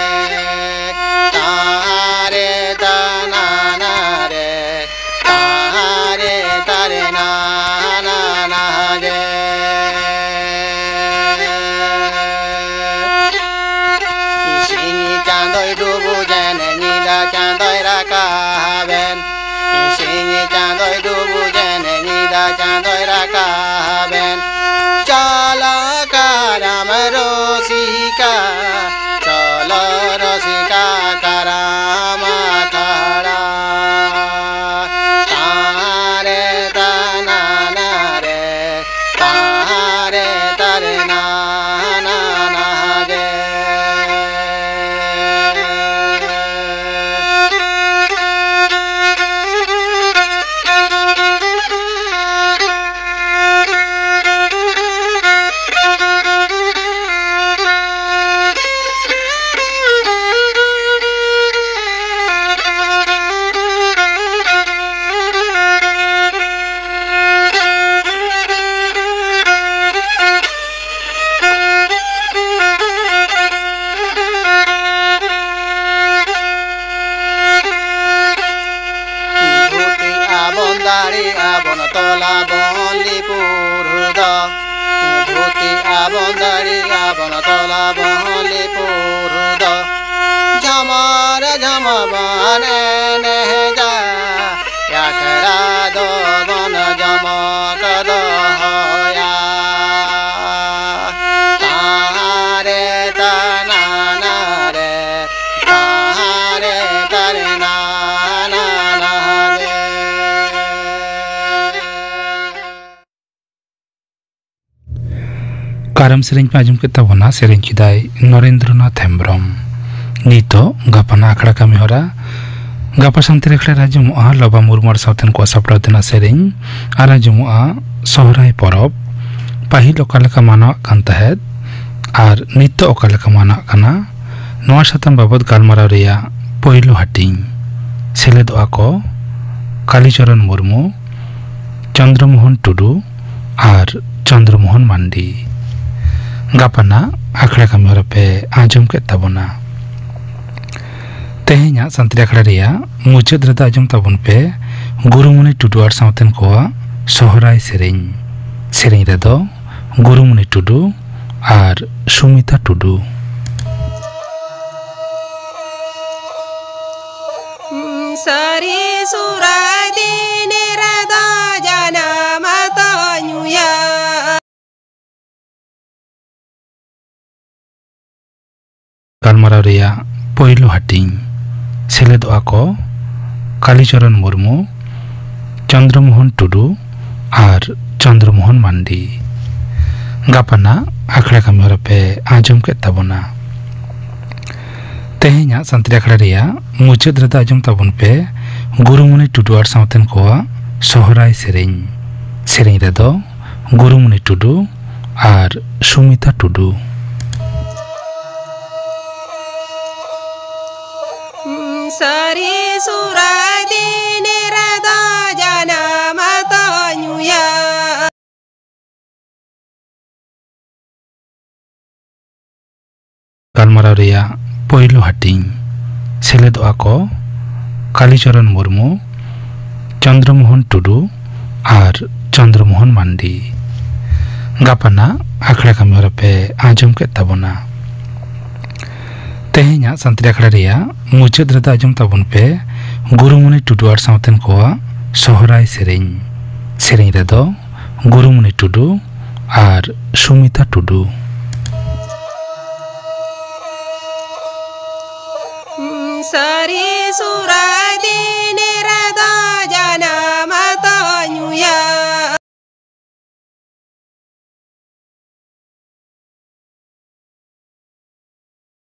Tahare tanana hare. Tahare tare nana hare. Sini chandoi dubu jene, nyida chandoi raka haben. Sini chandoi dubu jene, nyida chandoi raka haben. Chala karam rosika, chala rosika karam akhara. Tare tanana re, tare tare nana hare. ᱫᱷᱩᱛᱤ ᱟᱵᱚᱱ ᱫᱟᱲᱮ ᱟᱵᱚᱱ ᱛᱚᱞᱟ ᱵᱚᱱ ᱞᱤᱯᱩᱨ ᱫᱚ᱾ ᱫᱷᱩᱛᱤ ᱟᱵᱚᱱ ᱫᱟᱲᱮ ᱟᱵᱚᱱ ᱛᱚᱞᱟ ᱵᱚᱱ ᱞᱤᱯᱩᱨ ᱫᱚ᱾ ᱡᱷᱟᱢᱟᱨ ᱡᱷᱟᱢᱟ ᱵᱚᱱ ᱮᱱᱮᱡᱟ, ᱟᱠᱷᱲᱟ ᱫᱚᱵᱚᱱ ᱡᱚᱢᱚᱠ ᱫᱚᱦᱚᱭᱟ᱾ ᱠᱟᱨᱟᱢ ᱥᱮᱨᱮᱧ ᱯᱮ ᱟᱸᱡᱚᱢ ᱠᱮᱫ ᱛᱟᱵᱚᱱᱟ, ᱥᱮᱨᱮᱧ ᱠᱮᱫᱟᱭ ᱱᱚᱨᱮᱱᱫᱨᱚᱱᱟᱛᱷ ᱦᱮᱢᱵᱨᱚᱢ᱾ ᱱᱤᱛᱚᱜ ᱜᱟᱯᱟᱱᱟᱜ ᱟᱠᱷᱲᱟ ᱠᱟᱹᱢᱤ ᱦᱚᱨᱟ᱾ ᱜᱟᱯᱟ ᱥᱟᱱᱛᱟᱲᱤ ᱟᱠᱷᱲᱟ ᱨᱮ ᱟᱸᱡᱚᱢᱚᱜᱼᱟ ᱞᱚᱵᱟ ᱢᱩᱨᱢᱩ ᱟᱨ ᱥᱟᱶᱛᱮᱱ ᱠᱚᱣᱟᱜ ᱥᱟᱯᱲᱟᱣ ᱛᱮᱱᱟᱜ ᱥᱮᱨᱮᱧ, ᱟᱨ ᱟᱸᱡᱚᱢᱚᱜᱼᱟ ᱥᱚᱦᱨᱟᱭ ᱯᱚᱨᱚᱵᱽ ᱯᱟᱹᱦᱤᱞ ᱚᱠᱟ ᱞᱮᱠᱟ ᱢᱟᱱᱟᱣᱟᱜ ᱠᱟᱱ ᱛᱟᱦᱮᱸᱫ ᱟᱨ ᱱᱤᱛᱚᱜ ᱚᱠᱟ ᱞᱮᱠᱟ ᱢᱟᱱᱟᱣᱟᱜ ᱠᱟᱱᱟ, ᱱᱚᱣᱟ ᱥᱟᱛᱟᱢ ᱵᱟᱵᱚᱛ ᱜᱟᱞᱢᱟᱨᱟᱣ ᱨᱮᱭᱟᱜ ᱯᱳᱭᱞᱳ ᱦᱟᱹᱴᱤᱧ᱾ ᱥᱮᱞᱮᱫᱚᱜᱼᱟ ᱠᱚ ᱠᱟᱞᱤᱪᱚᱨᱚᱱ ᱢᱩᱨᱢᱩ, ᱪᱚᱱᱫᱨᱚᱢᱳᱦᱚᱱ ᱴᱩᱰᱩ ᱟᱨ ᱪᱚᱱᱫᱨᱚᱢᱳᱦᱚᱱ ᱢᱟᱱᱰᱤ᱾ ᱜᱟᱯᱟᱱᱟᱜ ᱟᱠᱷᱲᱟ ᱠᱟᱹᱢᱤ ᱦᱚᱨᱟ ᱯᱮ ᱟᱸᱡᱚᱢ ᱠᱮᱫ ᱛᱟᱵᱚᱱᱟ᱾ ᱛᱮᱦᱮᱧᱟᱜ ᱥᱟᱱᱛᱟᱲᱤ ᱟᱠᱷᱲᱟ ᱨᱮᱭᱟᱜ ᱢᱩᱪᱟᱹᱫ ᱨᱮᱫᱚ ᱟᱸᱡᱚᱢ ᱛᱟᱵᱚᱱ ᱯᱮ ᱜᱩᱨᱩᱢᱩᱱᱤ ᱴᱩᱰᱩ ᱟᱨ ᱥᱟᱶᱛᱮᱱ ᱠᱚᱣᱟᱜ ᱥᱚᱦᱨᱟᱭ ᱥᱮᱨᱮᱧ᱾ ᱥᱮᱨᱮᱧ ᱨᱮᱫᱚ ᱜᱩᱨᱩᱢᱩᱱᱤ ᱴᱩᱰᱩ ᱟᱨ ᱥᱩᱢᱤᱛᱟ ᱴᱩᱰᱩ᱾ ᱥᱟᱹᱨᱤ ᱥᱚᱦᱨᱟᱭ ᱫᱤᱱ ᱨᱮᱫᱚ ᱡᱟᱱᱟᱢ ᱟᱛᱚ ᱧᱩᱭᱟ᱾ ᱜᱟᱞᱢᱟᱨᱟᱣ ᱨᱮᱭᱟᱜ ᱯᱳᱭᱞᱳ ᱦᱟᱹᱴᱤᱧ᱾ ᱥᱮᱞᱮᱫᱚᱜᱼᱟ ᱠᱚ ᱠᱟᱞᱤᱪᱚᱨᱚᱱ ᱢᱩᱨᱢᱩ, ᱪᱚᱱᱫᱨᱚᱢᱳᱦᱚᱱ ᱴᱩᱰᱩ ᱟᱨ ᱪᱚᱱᱫᱨᱚᱢᱳᱦᱚᱱ ᱢᱟᱱᱰᱤ᱾ ᱜᱟᱯᱟᱱᱟᱜ ᱟᱠᱷᱲᱟ ᱠᱟᱹᱢᱤ ᱦᱚᱨᱟ ᱯᱮ ᱟᱸᱡᱚᱢ ᱠᱮᱫ ᱛᱟᱵᱚᱱᱟ᱾ ᱛᱮᱦᱮᱧᱟᱜ ᱥᱟᱱᱛᱟᱲᱤ ᱟᱠᱷᱲᱟ ᱨᱮᱭᱟᱜ ᱢᱩᱪᱟᱹᱫ ᱨᱮᱫᱚ ᱟᱸᱡᱚᱢ ᱛᱟᱵᱚᱱ ᱯᱮ ᱜᱩᱨᱩᱢᱩᱱᱤ ᱴᱩᱰᱩ ᱟᱨ ᱥᱟᱶᱛᱮᱱ ᱠᱚᱣᱟᱜ ᱥᱚᱦᱨᱟᱭ ᱥᱮᱨᱮᱧ᱾ ᱥᱮᱨᱮᱧ ᱨᱮᱫᱚ ᱜᱩᱨᱩᱢᱩᱱᱤ ᱴᱩᱰᱩ ᱟᱨ ᱥᱩᱢᱤᱛᱟ ᱴᱩᱰᱩ᱾ ᱥᱟᱹᱨᱤ ᱥᱚᱦᱨᱟᱭ ᱫᱤᱱ ᱨᱮᱫᱚ ᱡᱟᱱᱟᱢ ᱟᱛᱚ ᱧᱩᱭᱟ᱾ ᱜᱟᱞᱢᱟᱨᱟᱣ ᱨᱮᱭᱟᱜ ᱯᱳᱭᱞᱳ ᱦᱟᱹᱴᱤᱧ᱾ ᱥᱮᱞᱮᱫᱚᱜᱼᱟ ᱠᱚ ᱠᱟᱞᱤᱪᱚᱨᱚᱱ ᱢᱩᱨᱢᱩ, ᱪᱚᱱᱫᱨᱚᱢᱳᱦᱚᱱ ᱴᱩᱰᱩ ᱟᱨ ᱪᱚᱱᱫᱨᱚᱢᱳᱦᱚᱱ ᱢᱟᱱᱰᱤ᱾ ᱜᱟᱯᱟᱱᱟᱜ ᱟᱠᱷᱲᱟ ᱠᱟᱹᱢᱤ ᱦᱚᱨᱟ ᱯᱮ ᱟᱸᱡᱚᱢ ᱠᱮᱫ ᱛᱟᱵᱚᱱᱟ᱾ ᱛᱮᱦᱮᱧᱟᱜ ᱥᱟᱱᱛᱟᱲᱤ ᱟᱠᱷᱲᱟ ᱨᱮᱭᱟᱜ ᱢᱩᱪᱟᱹᱫ ᱨᱮᱫᱚ ᱟᱸᱡᱚᱢ ᱛᱟᱵᱚᱱ ᱯᱮ ᱜᱩᱨᱩᱢᱩᱱᱤ ᱴᱩᱰᱩ ᱟᱨ ᱥᱟᱶᱛᱮᱱ ᱠᱚᱣᱟᱜ ᱥᱚᱦᱨᱟᱭ ᱥᱮᱨᱮᱧ᱾ ᱥᱮᱨᱮᱧ ᱨᱮᱫᱚ ᱜᱩᱨᱩᱢᱩᱱᱤ ᱴᱩᱰᱩ ᱟᱨ ᱥᱩᱢᱤᱛᱟ ᱴᱩᱰᱩ᱾ ᱥᱟᱹᱨᱤ ᱥᱚᱦᱨᱟᱭ ᱫᱤᱱ ᱨᱮᱫᱚ ᱡᱟᱱᱟᱢ ᱟᱛᱚ ᱧᱩᱭᱟ᱾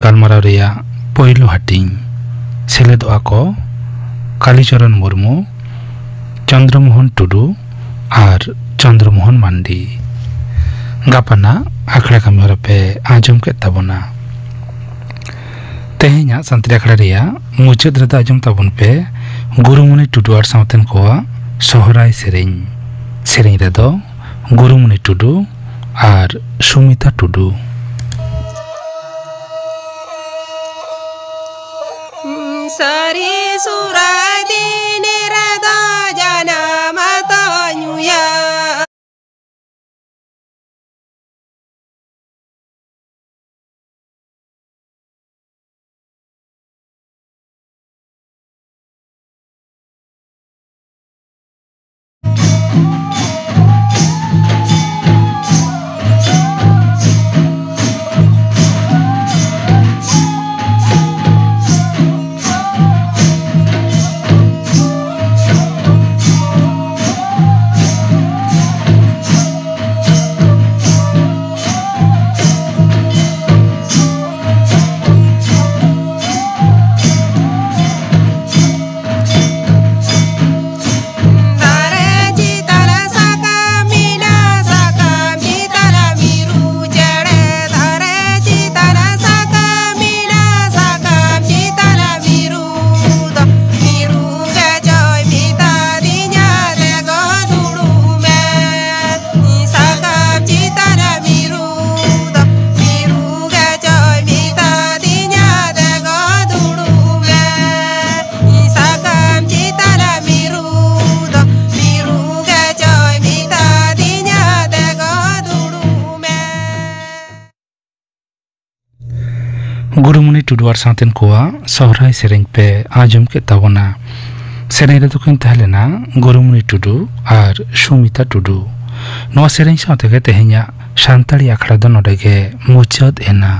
ᱜᱟᱞᱢᱟᱨᱟᱣ ᱨᱮᱭᱟᱜ ᱯᱳᱭᱞᱳ ᱦᱟᱹᱴᱤᱧ᱾ ᱥᱮᱞᱮᱫᱚᱜᱼᱟ ᱠᱚ ᱠᱟᱞᱤᱪᱚᱨᱚᱱ ᱢᱩᱨᱢᱩ, ᱪᱚᱱᱫᱨᱚᱢᱳᱦᱚᱱ ᱴᱩᱰᱩ ᱟᱨ ᱪᱚᱱᱫᱨᱚᱢᱳᱦᱚᱱ ᱢᱟᱱᱰᱤ᱾ ᱜᱟᱯᱟᱱᱟᱜ ᱟᱠᱷᱲᱟ ᱠᱟᱹᱢᱤᱦᱚᱨᱟ ᱯᱮ ᱟᱸᱡᱚᱢ ᱠᱮᱫ ᱛᱟᱵᱚᱱᱟ᱾ ᱛᱮᱦᱮᱧᱟᱜ ᱥᱟᱱᱛᱟᱲᱤ ᱟᱠᱷᱲᱟ ᱨᱮᱭᱟᱜ ᱢᱩᱪᱟᱹᱫ ᱨᱮᱫᱚ ᱟᱸᱡᱚᱢ ᱛᱟᱵᱚᱱ ᱯᱮ ᱜᱩᱨᱩᱢᱩᱱᱤ ᱴᱩᱰᱩ ᱟᱨ ᱥᱟᱶᱛᱮᱱ ᱠᱚᱣᱟᱜ ᱥᱚᱦᱨᱟᱭ ᱥᱮᱨᱮᱧ᱾ ᱥᱮᱨᱮᱧ ᱨᱮᱫᱚ ᱜᱩᱨᱩᱢᱩᱱᱤ ᱴᱩᱰᱩ ᱟᱨ ᱥᱩᱢᱤᱛᱟ ᱴᱩᱰᱩ᱾ ᱥᱟᱹᱨᱤ ᱥᱚᱦᱨᱟᱭ ᱫᱤᱱ ᱨᱮᱫᱚ ᱡᱟᱱᱟᱢ ᱟᱛᱚ ᱧᱩᱭᱟ᱾ ᱫᱟᱨᱮ ᱪᱮᱛᱟᱱ ᱨᱮ ᱥᱟᱠᱟᱢ ᱢᱮᱱᱟᱜ, ᱥᱟᱠᱟᱢ ᱪᱮᱛᱟᱱ ᱨᱮ ᱢᱤᱨᱩ ᱪᱮᱬᱮ᱾ ᱫᱟᱨᱮ ᱪᱮᱛᱟᱱ ᱨᱮ ᱥᱟᱠᱟᱢ ᱢᱮᱱᱟᱜ, ᱥᱟᱠᱟᱢ ᱪᱮᱛᱟᱱ ᱨᱮ ᱢᱤᱨᱩ ᱫᱚ, ᱢᱤᱨᱩ ᱜᱮ ᱪᱚᱭ ᱢᱮᱛᱟ ᱫᱤᱧᱟ, ᱫᱮᱜᱚ ᱫᱩᱲᱩᱵ ᱢᱮ᱾ ᱥᱟᱠᱟᱢ ᱪᱮᱛᱟᱱ ᱨᱮ ᱢᱤᱨᱩ ᱫᱚ, ᱢᱤᱨᱩ ᱜᱮ ᱪᱚᱭ ᱢᱮᱛᱟ ᱫᱤᱧᱟ, ᱫᱮᱜᱚ ᱫᱩᱲᱩᱵ ᱢᱮ᱾ ᱥᱟᱠᱟᱢ ᱪᱮᱛᱟᱱ ᱨᱮ ᱢᱤᱨᱩ ᱫᱚ, ᱢᱤᱨᱩ ᱜᱮ ᱪᱚᱭ ᱢᱮᱛᱟ ᱫᱤᱧᱟ, ᱫᱮᱜᱚ ᱫᱩᱲᱩᱵ ᱢᱮ᱾ ᱜᱩᱨᱩᱢᱩᱱᱤ ᱴᱩᱰᱩ ᱟᱨ ᱥᱟᱶᱛᱮᱱ ᱠᱚᱣᱟᱜ ᱥᱚᱦᱨᱟᱭ ᱥᱮᱨᱮᱧ ᱯᱮ ᱟᱸᱡᱚᱢ ᱠᱮᱫ ᱛᱟᱵᱚᱱᱟ᱾ ᱥᱮᱨᱮᱧ ᱨᱮᱫᱚ ᱠᱤᱱ ᱛᱟᱦᱮᱸ ᱞᱮᱱᱟ ᱜᱩᱨᱩᱢᱩᱱᱤ ᱴᱩᱰᱩ ᱟᱨ ᱥᱩᱢᱤᱛᱟ ᱴᱩᱰᱩ᱾ ᱱᱚᱣᱟ ᱥᱮᱨᱮᱧ ᱥᱟᱶ ᱛᱮᱜᱮ ᱛᱮᱦᱮᱧᱟᱜ ᱥᱟᱱᱛᱟᱲᱤ ᱟᱠᱷᱲᱟ ᱫᱚ ᱱᱚᱰᱮ ᱜᱮ ᱢᱩᱪᱟᱹᱫ ᱮᱱᱟ᱾